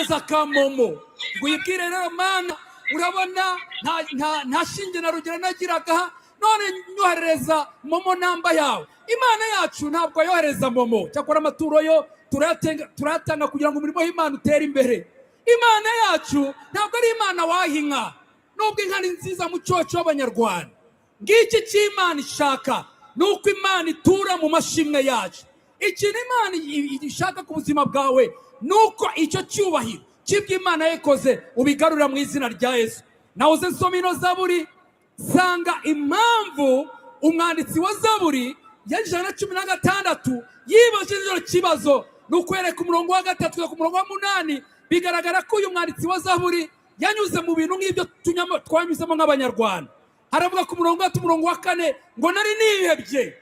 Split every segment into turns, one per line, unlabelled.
Yohereza ka MoMo ngo uyibwire rero: "Mana, urabona nta shinge na rugero nagiraga, none nyoherereza MoMo number yawe." Imana yacu ntabwo yohereza MoMo. Cyakora amaturo yo turayatanga kugira ngo umurimo w'Imana utere imbere. Imana yacu ntabwo ari Imana waha inka, nubwo inka ari nziza mu cyoco w'Abanyarwanda. Ngiki cy'Imana ishaka ni uko Imana itura mu mashimwe yacu. Ikintu Imana ishaka ku buzima bwawe ni uko icyo cyubahiro cy'ibyo Imana yakoze ubigarurira mu izina rya Yesu. Nawe uze nsoma ino zaburi, sanga impamvu umwanditsi wa Zaburi ya 116 yibajije icyo kibazo. Ni ukwereka umurongo wa 3 kugeza ku murongo wa 8. Bigaragara ko uyu mwanditsi wa zaburi yanyuze mu bintu nk'ibyo twanyuzemo nk'Abanyarwanda. Haravuga ku murongo wa 3, umurongo wa 4 ngo: "Nari nihebye,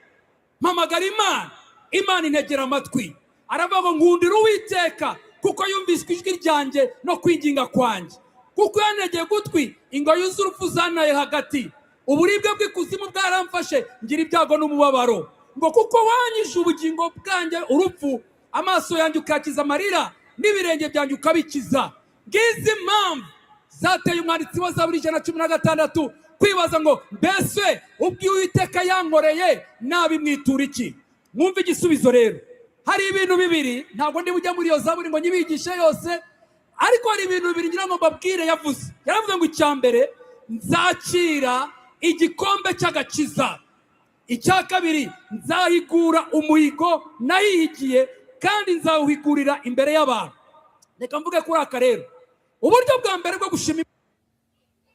mpamagara Imana, Imana integera amatwi." Aravuga ngo: "Nkundira Uwiteka kuko yumviswe ijwi ryanjye no kwinginga kwanjye, kuko yantegeye gutwi. Ingoyi z'urupfu zantaye hagati, uburibwe bw'ikuzimu bwaramfashe, ngira ibyago n'umubabaro." Ngo: "Kuko wanyije ubugingo bwanjye urupfu, amaso yanjye ukakiza amarira, n'ibirenge byanjye ukabikiza." Ngizi impamvu zateye umwanditsi wa Zaburi 116 kwibaza ngo: "Mbese ubwo Uwiteka yankoreye nabimwitura iki?" Mwumve igisubizo rero. Hari ibintu bibiri. Ntabwo ndi bujya muri iyo zaburi ngo nyibigishe yose, ariko hari ibintu bibiri ngira ngo mbabwire yavuze. Yaravuze ngo: "Icya mbere, nzakira igikombe cy'agakiza. Icya kabiri, nzahigura umuhigo nahihigiye, kandi nzawuhigurira imbere y'abantu." Reka mvuge kuri aka rero. Uburyo bwa mbere bwo gushima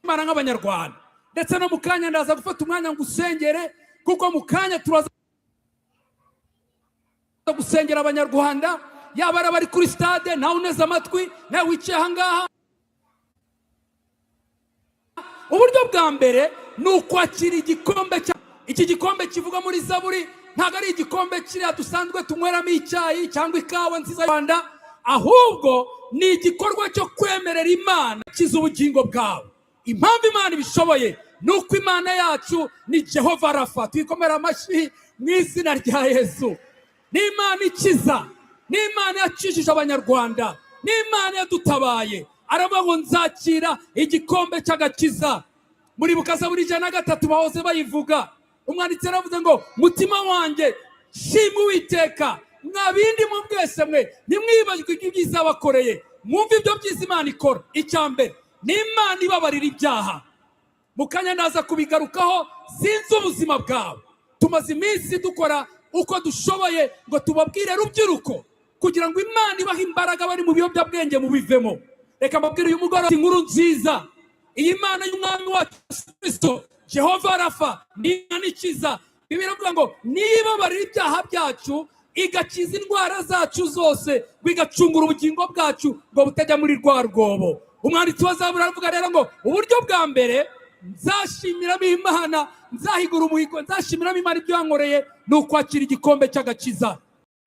Imana nk'Abanyarwanda, ndetse no mu kanya ndaza gufata umwanya ngo usengere, kuko mu kanya turaza gusengera Abanyarwanda, yaba ari abari kuri stade, nawe uneze amatwi, nawe wicaye ahangaha. Uburyo bwa mbere ni ukwakira igikombe cya iki gikombe kivuga muri Zaburi. Ntabwo ari igikombe kiriya dusanzwe tunyweramo icyayi cyangwa ikawa nziza y'u Rwanda, ahubwo ni igikorwa cyo kwemerera Imana kiza ubugingo bwawe. Impamvu Imana ibishoboye ni uko Imana yacu ni Jehova Rafa. Twikomera amashyi mu izina rya Yesu. Ni Imana ikiza, ni Imana yakijije Abanyarwanda, ni Imana yadutabaye. Aravuga ngo: "Nzakira igikombe cy'agakiza." Muribuka Zaburi 103 bahoze bayivuga. Umwanditsi yaravuze ngo: "Mutima wanjye, shima Uwiteka, mwa bindi mu mwese mwe, ntimwibagirwe ibyiza bakoreye." Mwumve ibyo byiza Imana ikora. Icya mbere ni Imana ibabarira ibyaha. Mu kanya ndaza kubigarukaho. Sinzi ubuzima bwawe. Tumaze iminsi dukora uko dushoboye ngo tubabwire, rubyiruko, kugira ngo Imana ibahe imbaraga. Bari mu biyobyabwenge mubivemo. Reka mbabwire uyu mugoroba inkuru nziza. Iyi Mana y'Umwami wacu Yesu Kristo, Jehova Rafa, ni Imana ikiza. Bibiliya iravuga ngo niba ibyaha byacu, igakiza indwara zacu zose, ngo igacungura ubugingo bwacu ngo butajya muri rwa rwobo. Umwanditsi wa Zaburi aravuga rero ngo: "Uburyo bwa mbere nzashimiramo Imana, nzahigura umuhigo, nzashimiramo Imana ibyo yankoreye, ni ukwakira igikombe cy'agakiza,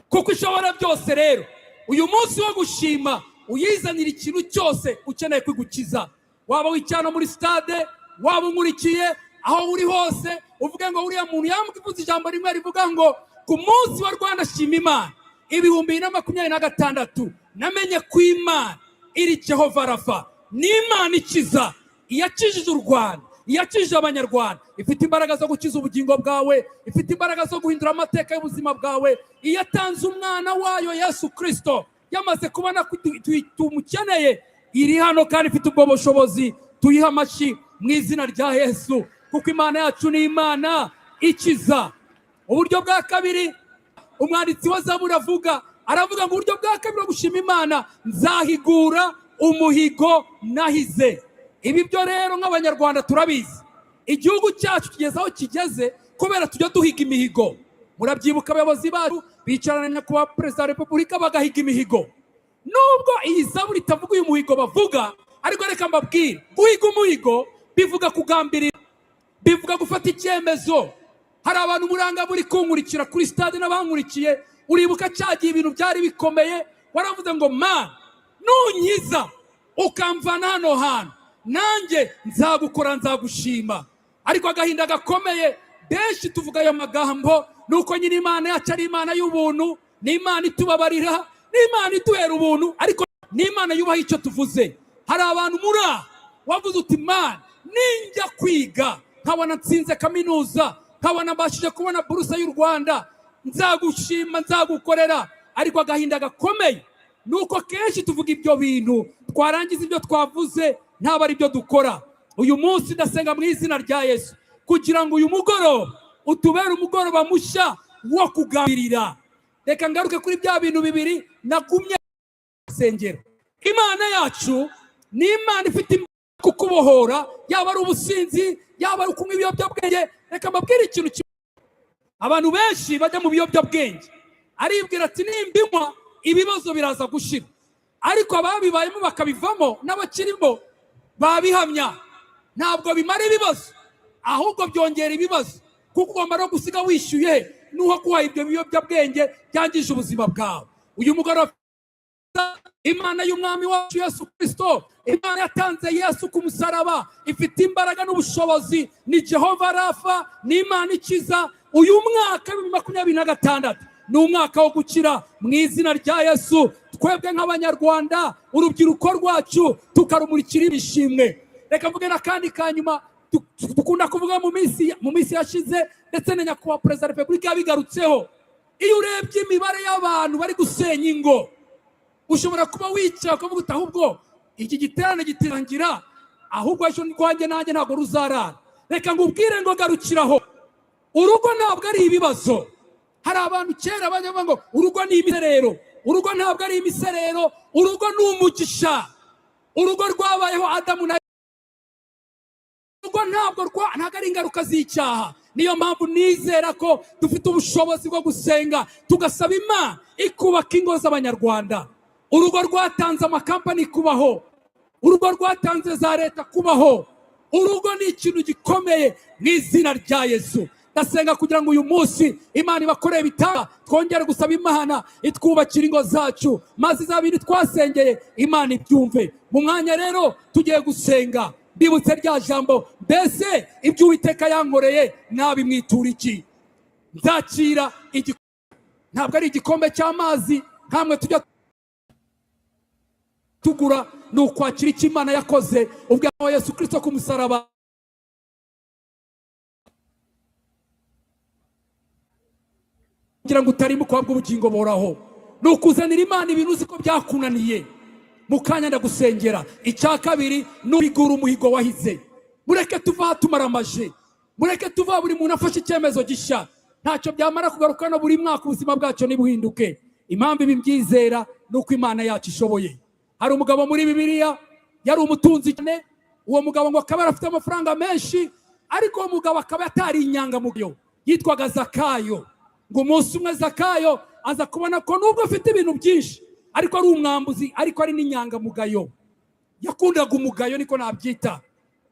kuko ishobora byose." Rero uyu munsi wo gushima, uyizanira ikintu cyose ukeneye kwigukiza. Waba wicaye hano muri stade, waba unkurikiye aho uri hose, uvuge ngo: "Uriya muntu yambwivuze ijambo rimwe rivuga ngo ku munsi wa Rwanda Shima Imana 2026, namenye ko Imana iri Jehova Rafa, ni Imana ikiza. Iyakijije u Rwanda, iyakijije Abanyarwanda, ifite imbaraga zo gukiza ubugingo bwawe, ifite imbaraga zo guhindura amateka y'ubuzima bwawe. Iyo atanze umwana wayo Yesu Kirisito, yamaze kubona ko tumukeneye, iri hano kandi ifite ubwo bushobozi. Tuyihe amashyi mu izina rya Yesu, kuko Imana yacu ni Imana ikiza. Uburyo bwa kabiri umwanditsi wa Zaburi avuga, aravuga ngo: "Uburyo bwa kabiri bwo gushima Imana, nzahigura umuhigo nahize." Ibi byo rero nk'Abanyarwanda turabizi. Igihugu cyacu kigeze aho kigeze kubera tujya duhiga imihigo. Murabyibuka, abayobozi bacu bicarana na nyakubahwa Perezida wa Repubulika bagahiga imihigo. Nubwo iyi zaburi itavuga uyu muhigo bavuga, ariko reka mbabwire: guhiga umuhigo bivuga kugambirira, bivuga gufata icyemezo. Hari abantu muranga muri kunkurikira kuri stade n'abankurikiye, uribuka cyagiye ibintu byari bikomeye, waravuze ngo: "Man, nunkiza ukamvana hano hantu, nanjye nzagukora, nzagushima." Ariko agahinda gakomeye, benshi tuvuga ayo magambo, ni uko nyine Imana yacu ari Imana y'ubuntu, ni Imana itubabarira, ni Imana ituhera ubuntu, ariko Ni Imana yubaha icyo tuvuze. Hari abantu muri aha wavuze uti: "Mana, ninjya kwiga nkabona nsinze kaminuza, nkabona mbashije kubona buruse y'u Rwanda, nzagushima, nzagukorera." Ariko agahinda gakomeye ni uko kenshi tuvuga ibyo bintu, twarangiza ibyo twavuze ntabwo ari byo dukora. Uyu munsi ndasenga mu izina rya Yesu kugira ngo uyu mugoroba utubere umugoroba mushya wo kugambirira. Reka ngaruke kuri bya bintu bibiri nagumye sengero. Imana yacu ni Imana ifite imbaraga kukubohora, yaba ari ubusinzi, yaba ari ukunywa ibiyobyabwenge. Reka mbabwire ikintu kimwe: abantu benshi bajya mu biyobyabwenge aribwira ati: "Nimbinywa ibibazo biraza gushira." Ariko ababibayemo bakabivamo n'abakirimo babihamya, ntabwo bimara ibibazo, ahubwo byongera ibibazo, kuko ugomba no gusiga wishyuye n'uwo guha ibyo biyobyabwenge byangije ubuzima bwawe. Uyu mugoroba, Imana y'Umwami wacu Yesu Kirisito, Imana yatanze Yesu ku musaraba, ifite imbaraga n'ubushobozi. Ni Jehova Rafa, ni Imana ikiza. Uyu mwaka wa 2026 ni umwaka wo gukira mu izina rya Yesu. Twebwe nk'Abanyarwanda, urubyiruko rwacu tukarumurikira ibishimwe. Reka mvuge n'akandi ka nyuma dukunda kuvuga mu minsi yashize, ndetse na Nyakubahwa Perezida wa Repubulika yabigarutseho. Iyo urebye imibare y'abantu bari gusenya ingo, ushobora kuba wicaye ukavuga uti: "Ahubwo iki giterane gitangira, ahubwo ejo rwanjye nanjye ntabwo ruzarara." Reka ngubwire ngo garukiraho. Urugo ntabwo ari ibibazo. Hari abantu kera bajya bavuga ngo urugo ni imiserero. Urugo ntabwo ari imiserero, urugo ni umugisha. Urugo rwabayeho Adamu na urugo ntabwo ari ingaruka z'icyaha. Niyo mpamvu nizera ko dufite ubushobozi bwo gusenga, tugasaba Imana ikubaka ingo z'Abanyarwanda. Urugo rwatanze amakampani kubaho, urugo rwatanze za leta kubaho. Urugo ni ikintu gikomeye. Mu izina rya Yesu ndasenga kugira ngo uyu munsi Imana ibakoreye ibitanga. Twongere gusaba Imana itwubakira ingo zacu, maze za bindi twasengeye Imana ibyumve. Mu mwanya rero tugiye gusenga, mbibutse rya jambo: "Mbese ibyo Uwiteka yankoreye nabimwitura iki? Nzakira." Ntabwo ari igikombe cy'amazi nkamwe tujya tugura, ni ukwakira icyo Imana yakoze ubwo Yesu Kirisito ku musaraba kugira ngo utarimbuka uhabwe ubugingo buhoraho. Ni ukuzanira Imana ibintu uzi ko byakunaniye. Mu kanya ndagusengera. Icya kabiri ni ubigura umuhigo wahize. Mureke tuva aha tumaramaje, mureke tuva buri muntu afashe icyemezo gishya. Ntacyo byamara kugaruka no buri mwaka ubuzima bwacu ntibuhinduke. Impamvu ibi mbyizera ni uko Imana yacu ishoboye. Hari umugabo muri Bibiliya yari umutunzi cyane. Uwo mugabo ngo akaba afite amafaranga menshi, ariko uwo mugabo akaba atari inyangamugayo. Yitwaga Zakayo. Ngo umunsi umwe Zakayo aza kubona ko nubwo afite ibintu byinshi, ariko ari umwambuzi, ariko ari n'inyangamugayo, yakundaga umugayo, niko nabyita.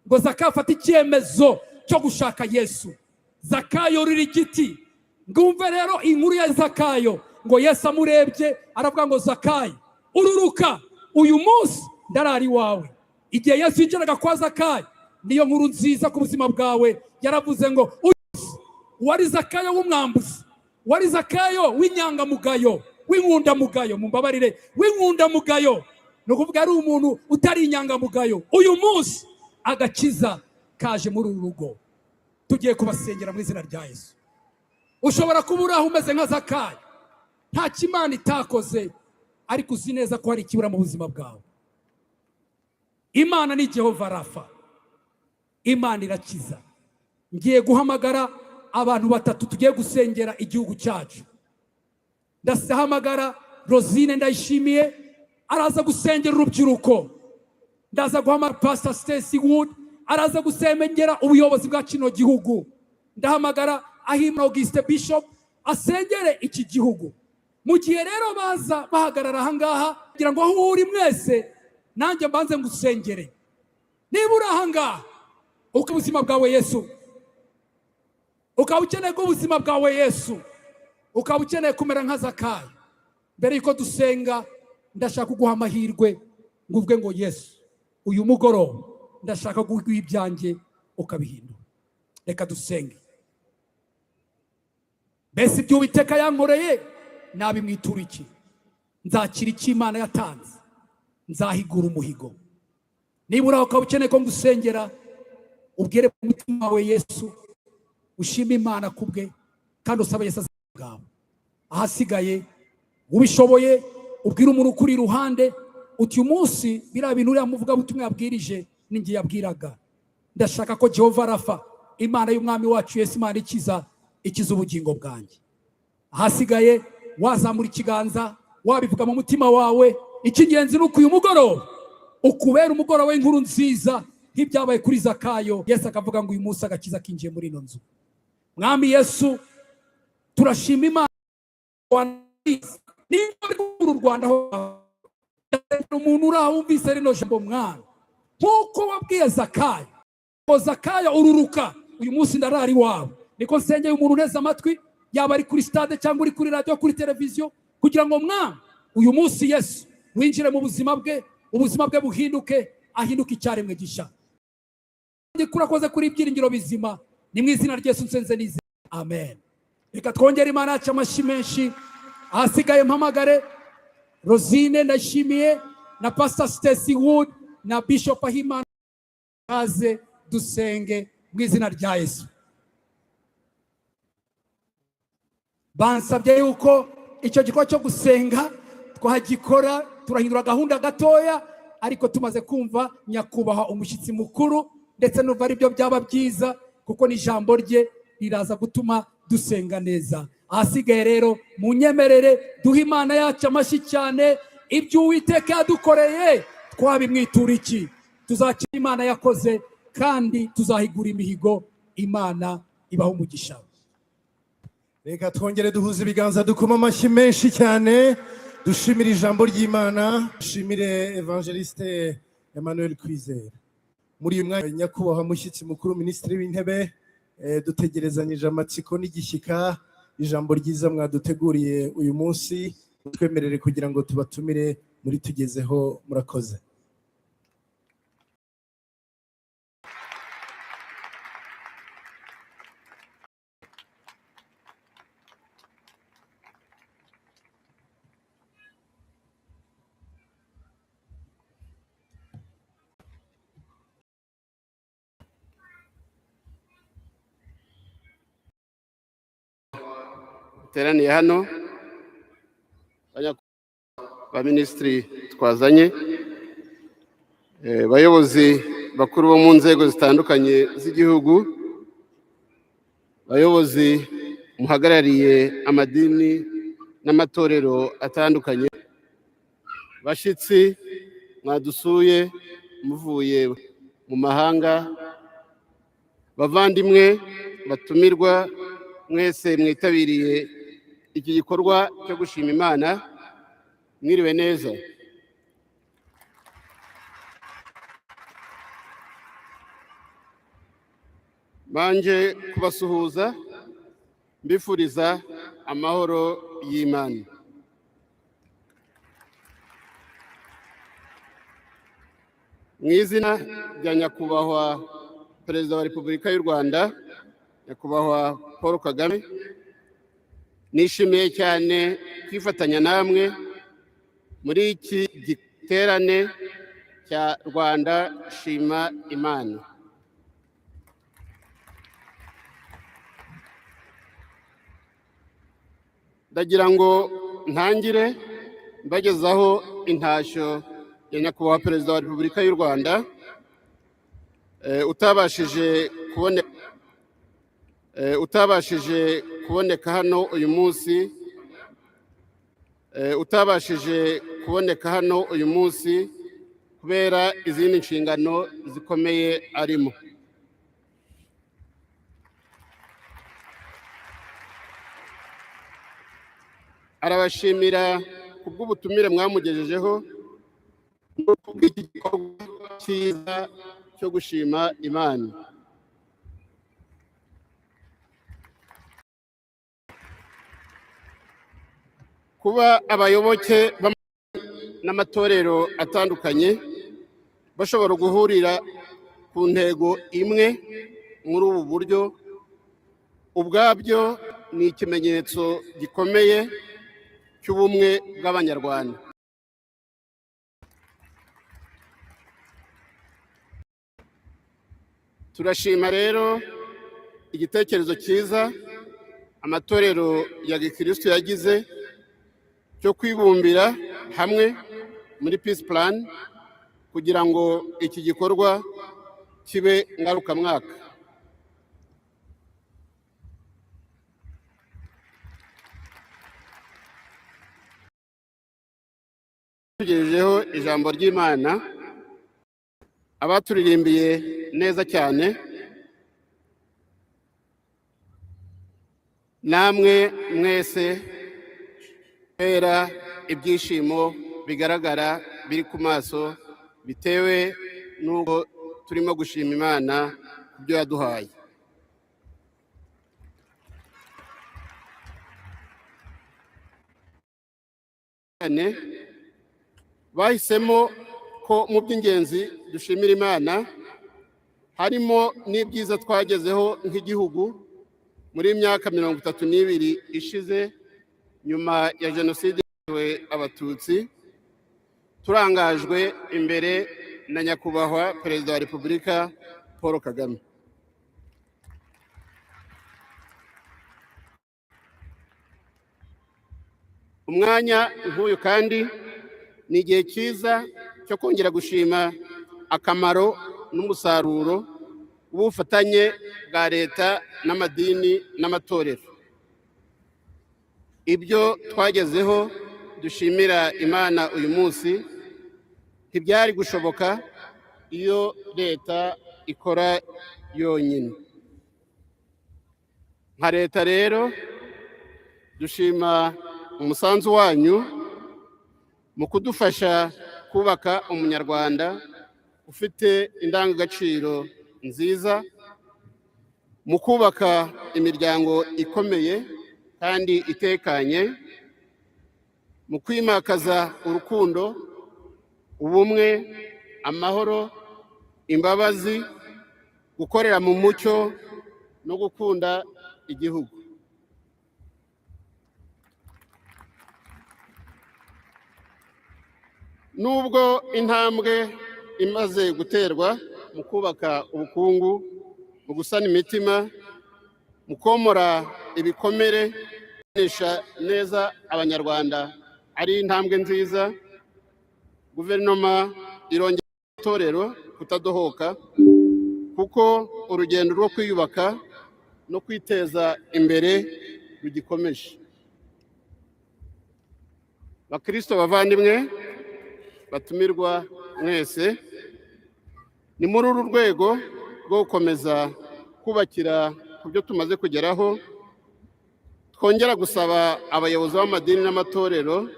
Ngo Zakayo afate icyemezo cyo gushaka Yesu. Zakayo ruri igiti. Ngumve rero inkuru ya Zakayo. Ngo Yesu amurebye aravuga ngo: "Zakayo, ururuka, uyu munsi ndarara iwawe." Igihe Yesu yinjiraga kwa Zakayo, niyo nkuru nziza ku buzima bwawe, yaravuze ngo uyu munsi wari Zakayo w'umwambuzi, wari Zakayo w'inyangamugayo, w'inkundamugayo, mumbabarire, w'inkundamugayo, ni ukuvuga ari umuntu utari inyangamugayo, uyu munsi agakiza kaje muri uru rugo. Tugiye kubasengera mu izina rya Yesu. Ushobora kuba uri aho umeze nka Zakayo, nta Imana itakoze, ariko uzi neza ko hari ikibura mu buzima bwawe. Imana ni Jehova Rafa, Imana irakiza. Ngiye guhamagara abantu batatu tugiye gusengera igihugu cyacu. Ndahamagara Rosine Ndayishimiye, araza gusengera urubyiruko. Ndaza guhamagara Pastor Stacy Wood, araza gusengera ubuyobozi bwa kino gihugu. Ndahamagara Ahima Auguste Bishop, asengere iki gihugu. Mu gihe rero baza bahagarara ahangaha, kugira ngo aho uri mwese nanjye mbanze ngusengere. Niba uri ahangaha uko ubuzima bwawe Yesu, ukaba ukeneye ko ubuzima bwawe Yesu, ukaba ukeneye kumera nka Zakayo, mbere yuko dusenga ndashaka kuguha amahirwe ngo uvuge ngo: "Yesu, uyu mugoroba ndashaka kuguha ibyanjye ukabihindura." Reka dusenge. Mbese ibyo Uwiteka yankoreye nabimwitura iki? Nzakira icyo Imana yatanze. Nzahigura umuhigo. Niba uri aho ukaba ukeneye ko ngusengera, ubwire umutima wawe Yesu, ushime Imana kubwe kandi usabe Yesu bwawe. Ahasigaye, ubishoboye, ubwire umuntu ukuri iruhande uti: "Uyu munsi biriya bintu uriya muvugabutumwa yabwirije ninjye yabwiraga. Ndashaka ko Jehova Rafa, Imana y'Umwami wacu Yesu, Imana ikiza, ikiza ubugingo bwanjye." Ahasigaye wazamura ikiganza, wabivuga mu mutima wawe. Icy'ingenzi ni uko uyu mugoroba ukubera umugoroba w'inkuru nziza, nk'ibyabaye kuri Zakayo, Yesu akavuga ngo: "Uyu munsi agakiza kinjiye muri ino nzu." Mwami Yesu, turashima Imana. Niba uri uru Rwanda aho umuntu uri aho wumvise rino jambo, mwana, nk'uko wabwiye Zakayo ngo: "Zakayo, ururuka, uyu munsi ndarara iwawe," niko nsengeye umuntu uneze amatwi, yaba ari kuri stade cyangwa uri kuri radiyo, kuri televiziyo, kugira ngo, mwana, uyu munsi Yesu winjire mu buzima bwe, ubuzima bwe buhinduke, ahinduke icyaremwe gishya. Kurakoze kuri ibyiringiro bizima. Ni mu izina rya Yesu nsenze nize, amen. Reka twongere Imana yacu amashyi menshi. Ahasigaye mpamagare Rosine Ndashimiye na Pastor Stacy Wood na Bishop Ahimana, aze dusenge mu izina rya Yesu. Bansabye yuko icyo gikorwa cyo gusenga twagikora, turahindura gahunda gatoya, ariko tumaze kumva nyakubahwa umushyitsi mukuru, ndetse numva aribyo byaba byiza, kuko n'ijambo rye riraza gutuma dusenga neza. Ahasigaye rero munyemerere duhe Imana yacu amashyi cyane. Ibyo Uwiteka yadukoreye twabimwitura iki? Tuzakira Imana yakoze kandi tuzahigura imihigo. Imana ibaho umugisha.
Reka twongere duhuze ibiganza, dukoma amashyi menshi cyane, dushimire ijambo ry'Imana, dushimire Evangeliste Emmanuel Kwizera. Muri uyu mwanya, nyakubahwa mushyitsi mukuru, Minisitiri w'Intebe, dutegerezanyije amatsiko n'igishyika ijambo ryiza mwaduteguriye uyu munsi. Twemerere kugira ngo tubatumire muri tugezeho. Murakoze.
Bateraniye hano, ba minisitiri twazanye, bayobozi bakuru bo mu nzego zitandukanye z'igihugu, bayobozi muhagarariye amadini n'amatorero atandukanye, bashyitsi mwadusuye muvuye mu mahanga, bavandimwe batumirwa mwese mwitabiriye iki gikorwa cyo gushima Imana, mwiriwe neza. Mbanje kubasuhuza mbifuriza amahoro y'Imana. Mu izina rya nyakubahwa Perezida wa Repubulika y'u Rwanda, nyakubahwa Paul Kagame, nishimiye cyane kwifatanya namwe muri iki giterane cya Rwanda Shima Imana. Ndagira ngo ntangire mbagezaho intashyo ya nyakubahwa Perezida wa Repubulika y'u Rwanda, utabashije kuboneka hano uyu munsi, utabashije kuboneka hano uyu munsi kubera izindi nshingano zikomeye arimo. Arabashimira kubw'ubutumire mwamugejejeho no kubw'iki gikorwa cyiza cyo gushima Imana. Kuba abayoboke n'amatorero atandukanye bashobora guhurira ku ntego imwe muri ubu buryo, ubwabyo ni ikimenyetso gikomeye cy'ubumwe bw'Abanyarwanda. Turashima rero igitekerezo cyiza amatorero ya gikristo yagize cyo kwibumbira hamwe muri Peace Plan kugira ngo iki gikorwa kibe ngarukamwaka. Tugejejeho ijambo ry'Imana, abaturirimbiye neza cyane, namwe mwese kubera ibyishimo bigaragara biri ku maso bitewe n'uko turimo gushima Imana ku byo yaduhaye. Cyane bahisemo ko mu by'ingenzi dushimira Imana harimo n'ibyiza twagezeho nk'igihugu muri myaka 32 ishize nyuma ya Jenoside yakorewe Abatutsi, turangajwe imbere na Nyakubahwa Perezida wa Repubulika Paul Kagame. Umwanya nk'uyu kandi ni igihe cyiza cyo kongera gushima akamaro n'umusaruro w'ubufatanye bwa leta n'amadini n'amatorero. Ibyo twagezeho dushimira Imana uyu munsi ntibyari gushoboka iyo leta ikora yonyine. Nka leta rero dushima umusanzu wanyu mu kudufasha kubaka umunyarwanda ufite indangagaciro nziza, mu kubaka imiryango ikomeye kandi itekanye, mu kwimakaza urukundo, ubumwe, amahoro, imbabazi, gukorera mu mucyo no gukunda igihugu. Nubwo intambwe imaze guterwa mu kubaka ubukungu, mu gusana imitima, mu komora ibikomere, kubanisha neza Abanyarwanda ari intambwe nziza, guverinoma irongera itorero kutadohoka, kuko urugendo rwo kwiyubaka no kwiteza imbere rugikomeje. Bakristo bavandimwe, batumirwa mwese, ni muri uru rwego rwo gukomeza kubakira ku byo tumaze kugeraho twongera gusaba abayobozi b'amadini n'amatorero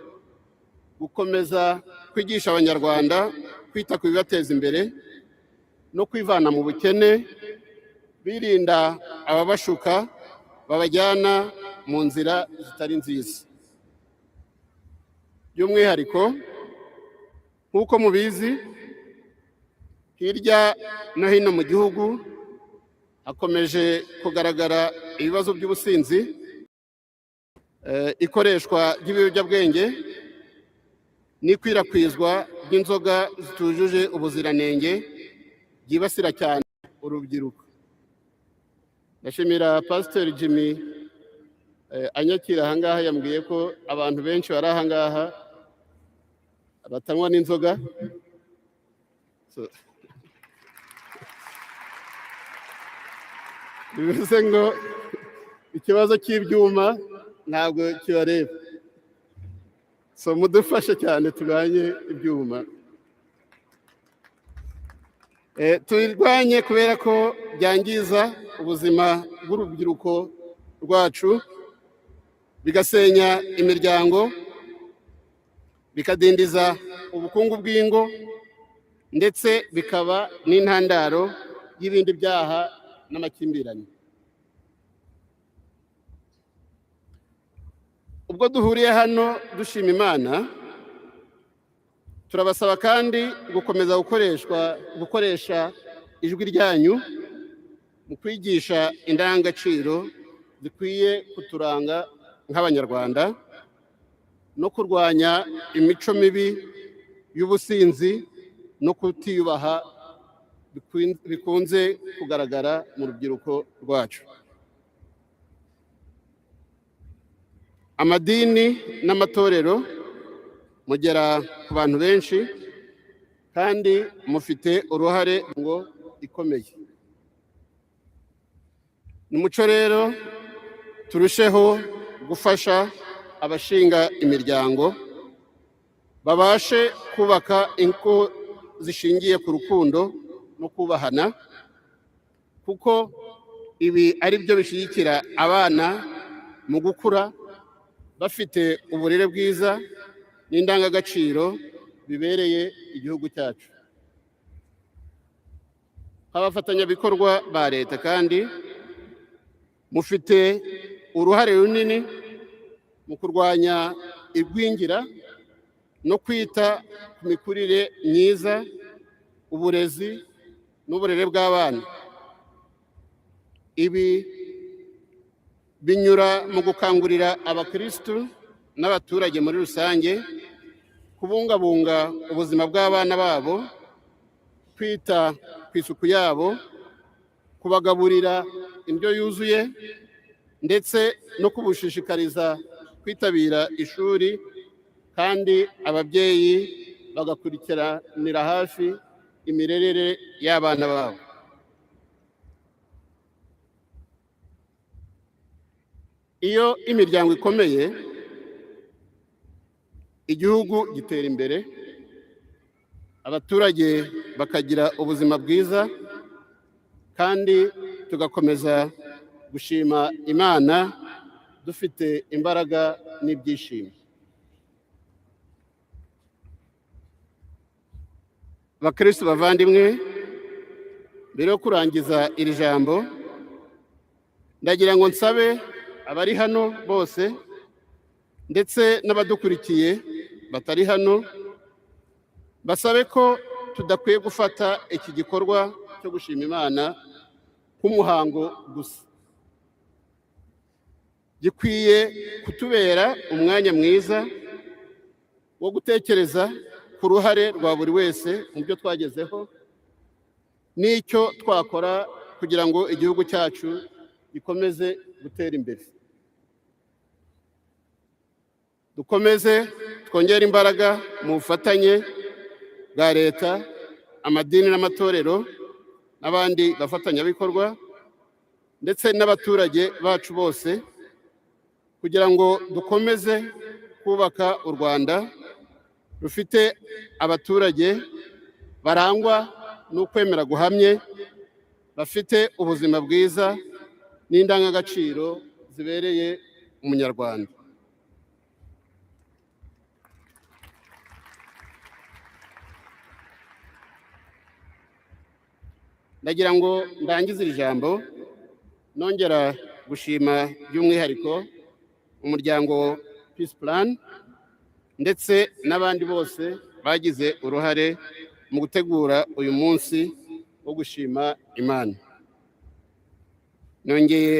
gukomeza kwigisha Abanyarwanda kwita ku bibateza imbere no kwivana mu bukene, birinda ababashuka babajyana mu nzira zitari nziza. By'umwihariko, nk'uko mubizi, hirya no hino mu gihugu hakomeje kugaragara ibibazo by'ubusinzi, ikoreshwa ry'ibiyobyabwenge n'ikwirakwizwa ry'inzoga zitujuje ubuziranenge byibasira cyane urubyiruko. Ndashimira Pasiteri Jimmy anyakira ahangaha, yambwiye ko abantu benshi bari ahangaha batanywa n'inzoga. So, bivuze ngo ikibazo cy'ibyuma ntabwo kibareba. So mudufashe cyane turwanye ibyuma, tubirwanye kubera ko byangiza ubuzima bw'urubyiruko rwacu, bigasenya imiryango, bikadindiza ubukungu bw'ingo, ndetse bikaba n'intandaro y'ibindi byaha n'amakimbirane. Ubwo duhuriye hano dushima Imana, turabasaba kandi gukomeza gukoresha ijwi ryanyu mu kwigisha indangagaciro zikwiye kuturanga nk'Abanyarwanda no kurwanya imico mibi y'ubusinzi no kutiyubaha bikunze kugaragara mu rubyiruko rwacu. Amadini n'amatorero, mugera ku bantu benshi kandi mufite uruhare ngo ikomeye. Ni umuco rero turusheho gufasha abashinga imiryango babashe kubaka ingo zishingiye ku rukundo no kubahana, kuko ibi ari byo bishyigikira abana mu gukura bafite uburere bwiza n'indangagaciro bibereye igihugu cyacu. Nk'abafatanyabikorwa ba leta kandi, mufite uruhare runini mu kurwanya igwingira no kwita ku mikurire myiza, uburezi n'uburere bw'abana. Ibi binyura mu gukangurira abakirisitu n'abaturage muri rusange kubungabunga ubuzima bw'abana babo, kwita ku isuku yabo, kubagaburira indyo yuzuye, ndetse no kubushishikariza kwitabira ishuri, kandi ababyeyi bagakurikiranira hafi imirerere y'abana babo. Iyo imiryango ikomeye, igihugu gitera imbere, abaturage bakagira ubuzima bwiza, kandi tugakomeza gushima Imana dufite imbaraga n'ibyishimo. Bakristo bavandimwe, mbere yo kurangiza iri jambo, ndagira ngo nsabe abari hano bose ndetse n'abadukurikiye batari hano, basabe ko tudakwiye gufata iki gikorwa cyo gushima Imana nk'umuhango gusa. Gikwiye kutubera umwanya mwiza wo gutekereza ku ruhare rwa buri wese mu byo twagezeho n'icyo twakora kugira ngo igihugu cyacu gikomeze gutera imbere. Dukomeze twongere imbaraga mu bufatanye bwa leta, amadini n'amatorero n'abandi bafatanyabikorwa, ndetse n'abaturage bacu bose, kugira ngo dukomeze kubaka u Rwanda rufite abaturage barangwa n'ukwemera guhamye, bafite ubuzima bwiza n'indangagaciro zibereye umunyarwanda. Ndagira ngo ndangize iri jambo nongera gushima by'umwihariko umuryango Peace Plan ndetse n'abandi bose bagize uruhare mu gutegura uyu munsi wo gushima Imana. Nongeye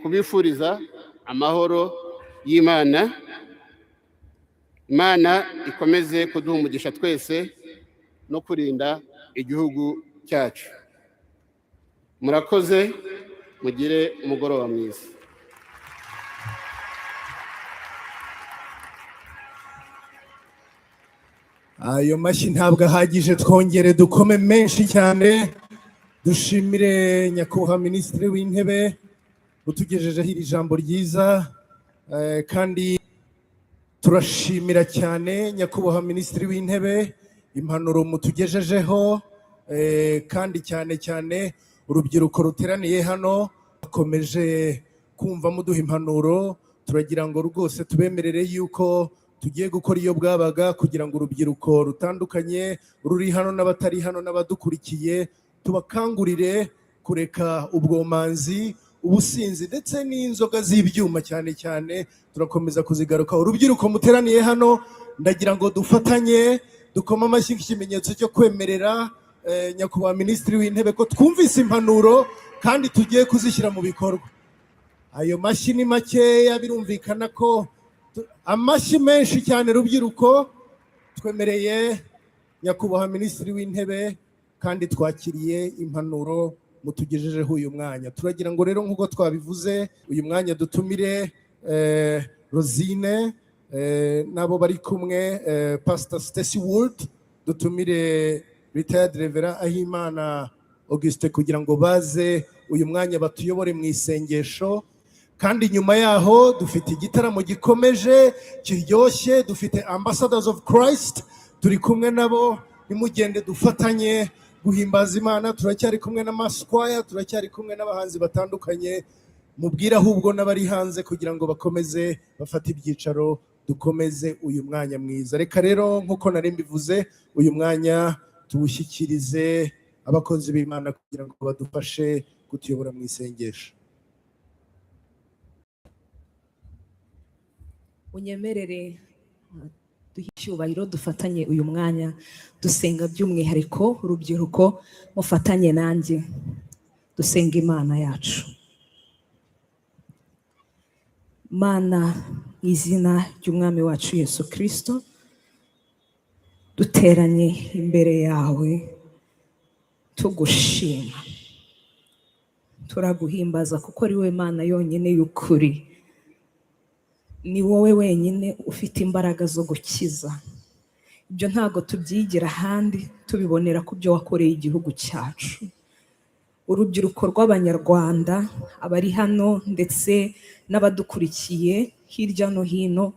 kubifuriza amahoro y'Imana. Imana ikomeze kuduha umugisha twese no kurinda igihugu cyacu. Murakoze, mugire umugoroba mwiza.
Ayo mashyi ntabwo ahagije, twongere dukome menshi cyane, dushimire nyakubahwa Minisitiri w'Intebe utugejejeho iri jambo ryiza. Kandi turashimira cyane nyakubahwa Minisitiri w'Intebe impanuro mutugejejeho, kandi cyane cyane urubyiruko ruteraniye hano bakomeje kumva muduha impanuro. Turagira ngo rwose tubemerere yuko tugiye gukora iyo bwabaga kugira ngo urubyiruko rutandukanye ruri hano n'abatari hano n'abadukurikiye tubakangurire kureka ubwomanzi, ubusinzi ndetse n'inzoga z'ibyuma. Cyane cyane turakomeza kuzigaruka. Urubyiruko muteraniye hano, ndagira ngo dufatanye dukome amashyi nk'ikimenyetso cyo kwemerera nyakubahwa Minisitiri w'Intebe ko twumvise impanuro kandi tugiye kuzishyira mu bikorwa. Ayo mashyi ni makeya, birumvikana ko amashyi menshi cyane. Rubyiruko, twemereye nyakubahwa Minisitiri w'Intebe. Kandi twakiriye impanuro mutugejejeho uyu mwanya. Turagira ngo rero, nk'uko twabivuze, uyu mwanya dutumire Rosine n'abo bari kumwe, Pastor Stacy Wood, dutumire retired Reverend Ahimana Auguste, kugira ngo baze uyu mwanya batuyobore mu isengesho. Kandi nyuma yaho dufite igitaramo gikomeje kiryoshye, dufite Ambassadors of Christ, turi kumwe nabo. Nimugende dufatanye guhimbaza Imana. Turacyari kumwe na Masquire, turacyari kumwe n'abahanzi batandukanye. Mubwire ahubwo n'abari hanze kugira ngo bakomeze bafate ibyicaro, dukomeze uyu mwanya mwiza. Reka rero, nk'uko nari mbivuze, uyu mwanya tuwushyikirize abakozi b'Imana kugira ngo badufashe kutuyobora mu isengesho.
Unyemerere duhe icyubahiro, dufatanye uyu mwanya dusenga, by'umwihariko urubyiruko mufatanye nanjye dusenga Imana yacu. Mana, mu izina ry'Umwami wacu Yesu Kirisito, duteranye imbere yawe tugushima, turaguhimbaza kuko ari we Mana yonyine y'ukuri. Ni wowe wenyine ufite imbaraga zo gukiza. Ibyo ntabwo tubyigira ahandi, tubibonera ku byo wakoreye igihugu cyacu. Urubyiruko rw'Abanyarwanda, abari hano ndetse n'abadukurikiye hirya no hino,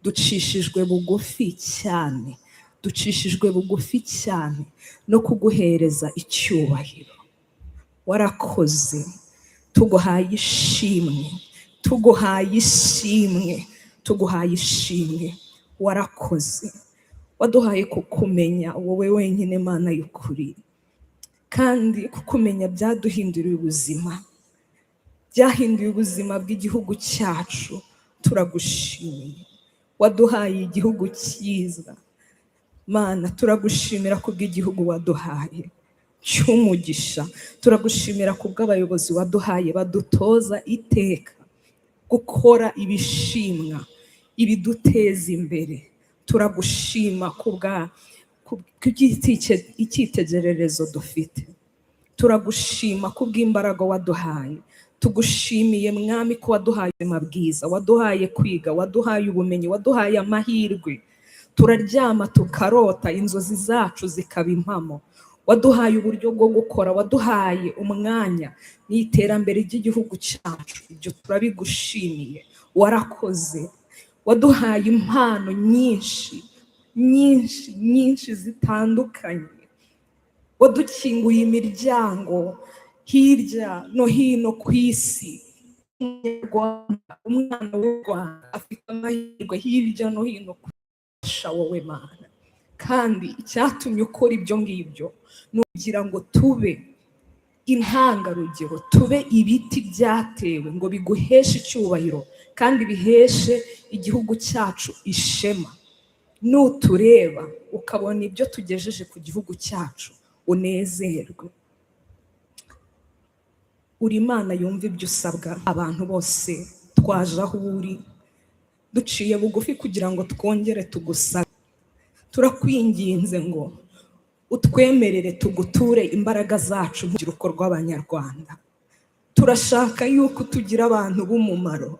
ducishijwe bugufi cyane, ducishijwe bugufi cyane no kuguhereza icyubahiro. Warakoze, tuguhaye ishimwe, tuguhaye ishimwe, tuguhaye ishimwe. Warakoze, waduhaye kukumenya wowe wenyine Mana y'ukuri, kandi kukumenya byaduhinduriye ubuzima, byahinduye ubuzima bw'igihugu cyacu. Turagushimiye, waduhaye igihugu cyiza. Mana, turagushimira kubw'igihugu waduhaye cy'umugisha. Turagushimira kubw'abayobozi waduhaye badutoza iteka gukora ibishimwa, ibiduteza imbere. Turagushima kubw'icyitegererezo dufite. Turagushima kubw'imbaraga waduhaye. Tugushimiye, Mwami, ko waduhaye ubuzima bwiza, waduhaye kwiga, waduhaye ubumenyi, waduhaye amahirwe. Turaryama tukarota, inzozi zacu zikaba impamo. Waduhaye uburyo bwo gukora, waduhaye umwanya mu iterambere ry'igihugu cyacu. Ibyo turabigushimiye, warakoze. Waduhaye impano nyinshi nyinshi nyinshi zitandukanye, wadukinguye imiryango hirya no hino ku isi. Umunyarwanda, umwana w'u Rwanda afite amahirwe hirya no hino kurusha wowe Mana. Kandi icyatumye ukora ibyo ngibyo ni ukugira ngo tube intangarugero, tube ibiti byatewe ngo biguheshe icyubahiro kandi biheshe igihugu cyacu ishema. Nutureba ukabona ibyo tugejeje ku gihugu cyacu, unezerwe. Uri Imana yumva ibyo usabwa. Abantu bose twaje aho uri duciye bugufi kugira ngo twongere tugusabe. Turakwinginze ngo utwemerere tuguture imbaraga zacu nk'urubyiruko rw'Abanyarwanda. Turashaka yuko tugira abantu b'umumaro.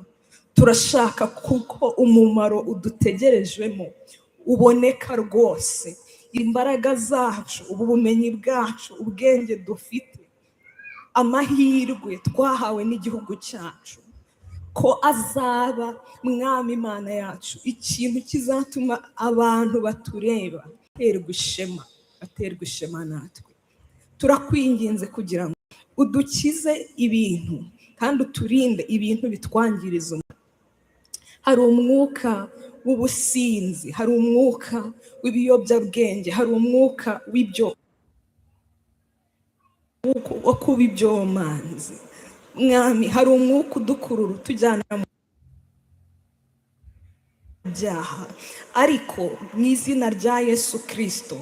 Turashaka kuko umumaro udutegerejwemo uboneka rwose. Imbaraga zacu, ubu bumenyi bwacu, ubwenge dufite, amahirwe twahawe n'igihugu cyacu, ko azaba, Mwami Imana yacu, ikintu kizatuma abantu batureba baterwa ishema, baterwa ishema natwe. Turakwinginze kugira ngo udukize ibintu kandi uturinde ibintu bitwangiriza umubiri. Hari umwuka w'ubusinzi, hari umwuka w'ibiyobyabwenge, hari umwuka w'ibyo wo kuba ibyomanzi. Mwami, hari umwuka udukurura utujyana mu byaha, ariko mu izina rya Yesu Kirisito,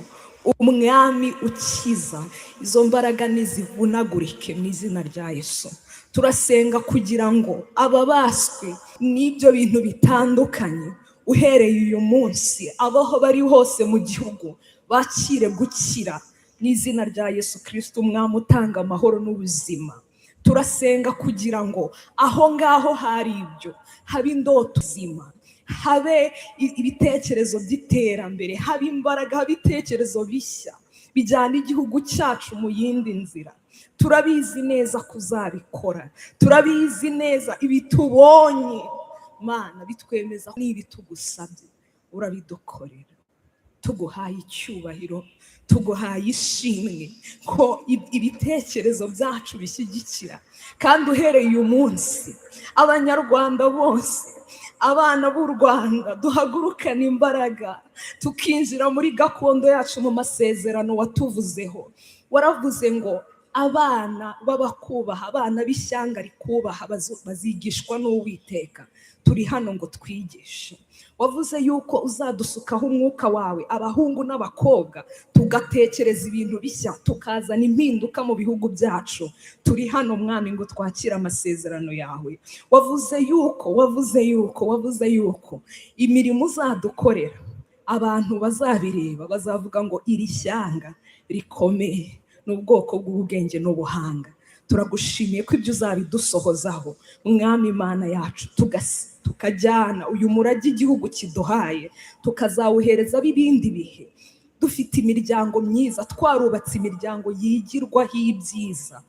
Umwami ukiza, izo mbaraga nizivunagurike mu izina rya Yesu. Turasenga kugira ngo ababaswe n'ibyo bintu bitandukanye, uhereye uyu munsi, abaho bari hose mu gihugu bakire gukira. Mu izina rya Yesu Kirisito, Umwami utanga amahoro n'ubuzima, turasenga kugira ngo aho ngaho hari ibyo, habe indoto zima, habe ibitekerezo by'iterambere, habe imbaraga, habe ibitekerezo bishya bijyana igihugu cyacu mu yindi nzira. Turabizi neza kuzabikora, turabizi neza. Ibitubonye, Mana, bitwemeza n'ibitugusabye urabidukorera. Tuguhaye icyubahiro, tuguhaye ishimwe ko ibitekerezo byacu bishyigikira. Kandi uhereye uyu munsi, Abanyarwanda bose, abana b'u Rwanda, duhagurukane imbaraga tukinjira muri gakondo yacu, mu masezerano watuvuzeho. Waravuze ngo abana b'abakubaha, abana b'ishyanga rikubaha, bazigishwa n'Uwiteka. Turi hano ngo twigishe. Wavuze yuko uzadusukaho umwuka wawe, abahungu n'abakobwa, tugatekereza ibintu bishya, tukazana impinduka mu bihugu byacu. Turi hano, Mwami, ngo twakire amasezerano yawe. Wavuze yuko imirimo uzadukorera, abantu bazabireba bazavuga ngo iri shyanga rikomeye ni ubwoko bw'ubwenge n'ubuhanga. Turagushimiye ko ibyo uzabidusohozaho, Mwami Imana yacu, tukajyana uyu murage igihugu kiduhaye, tukazawuhereza b'ibindi bihe, dufite imiryango myiza, twarubatse imiryango yigirwaho ibyiza.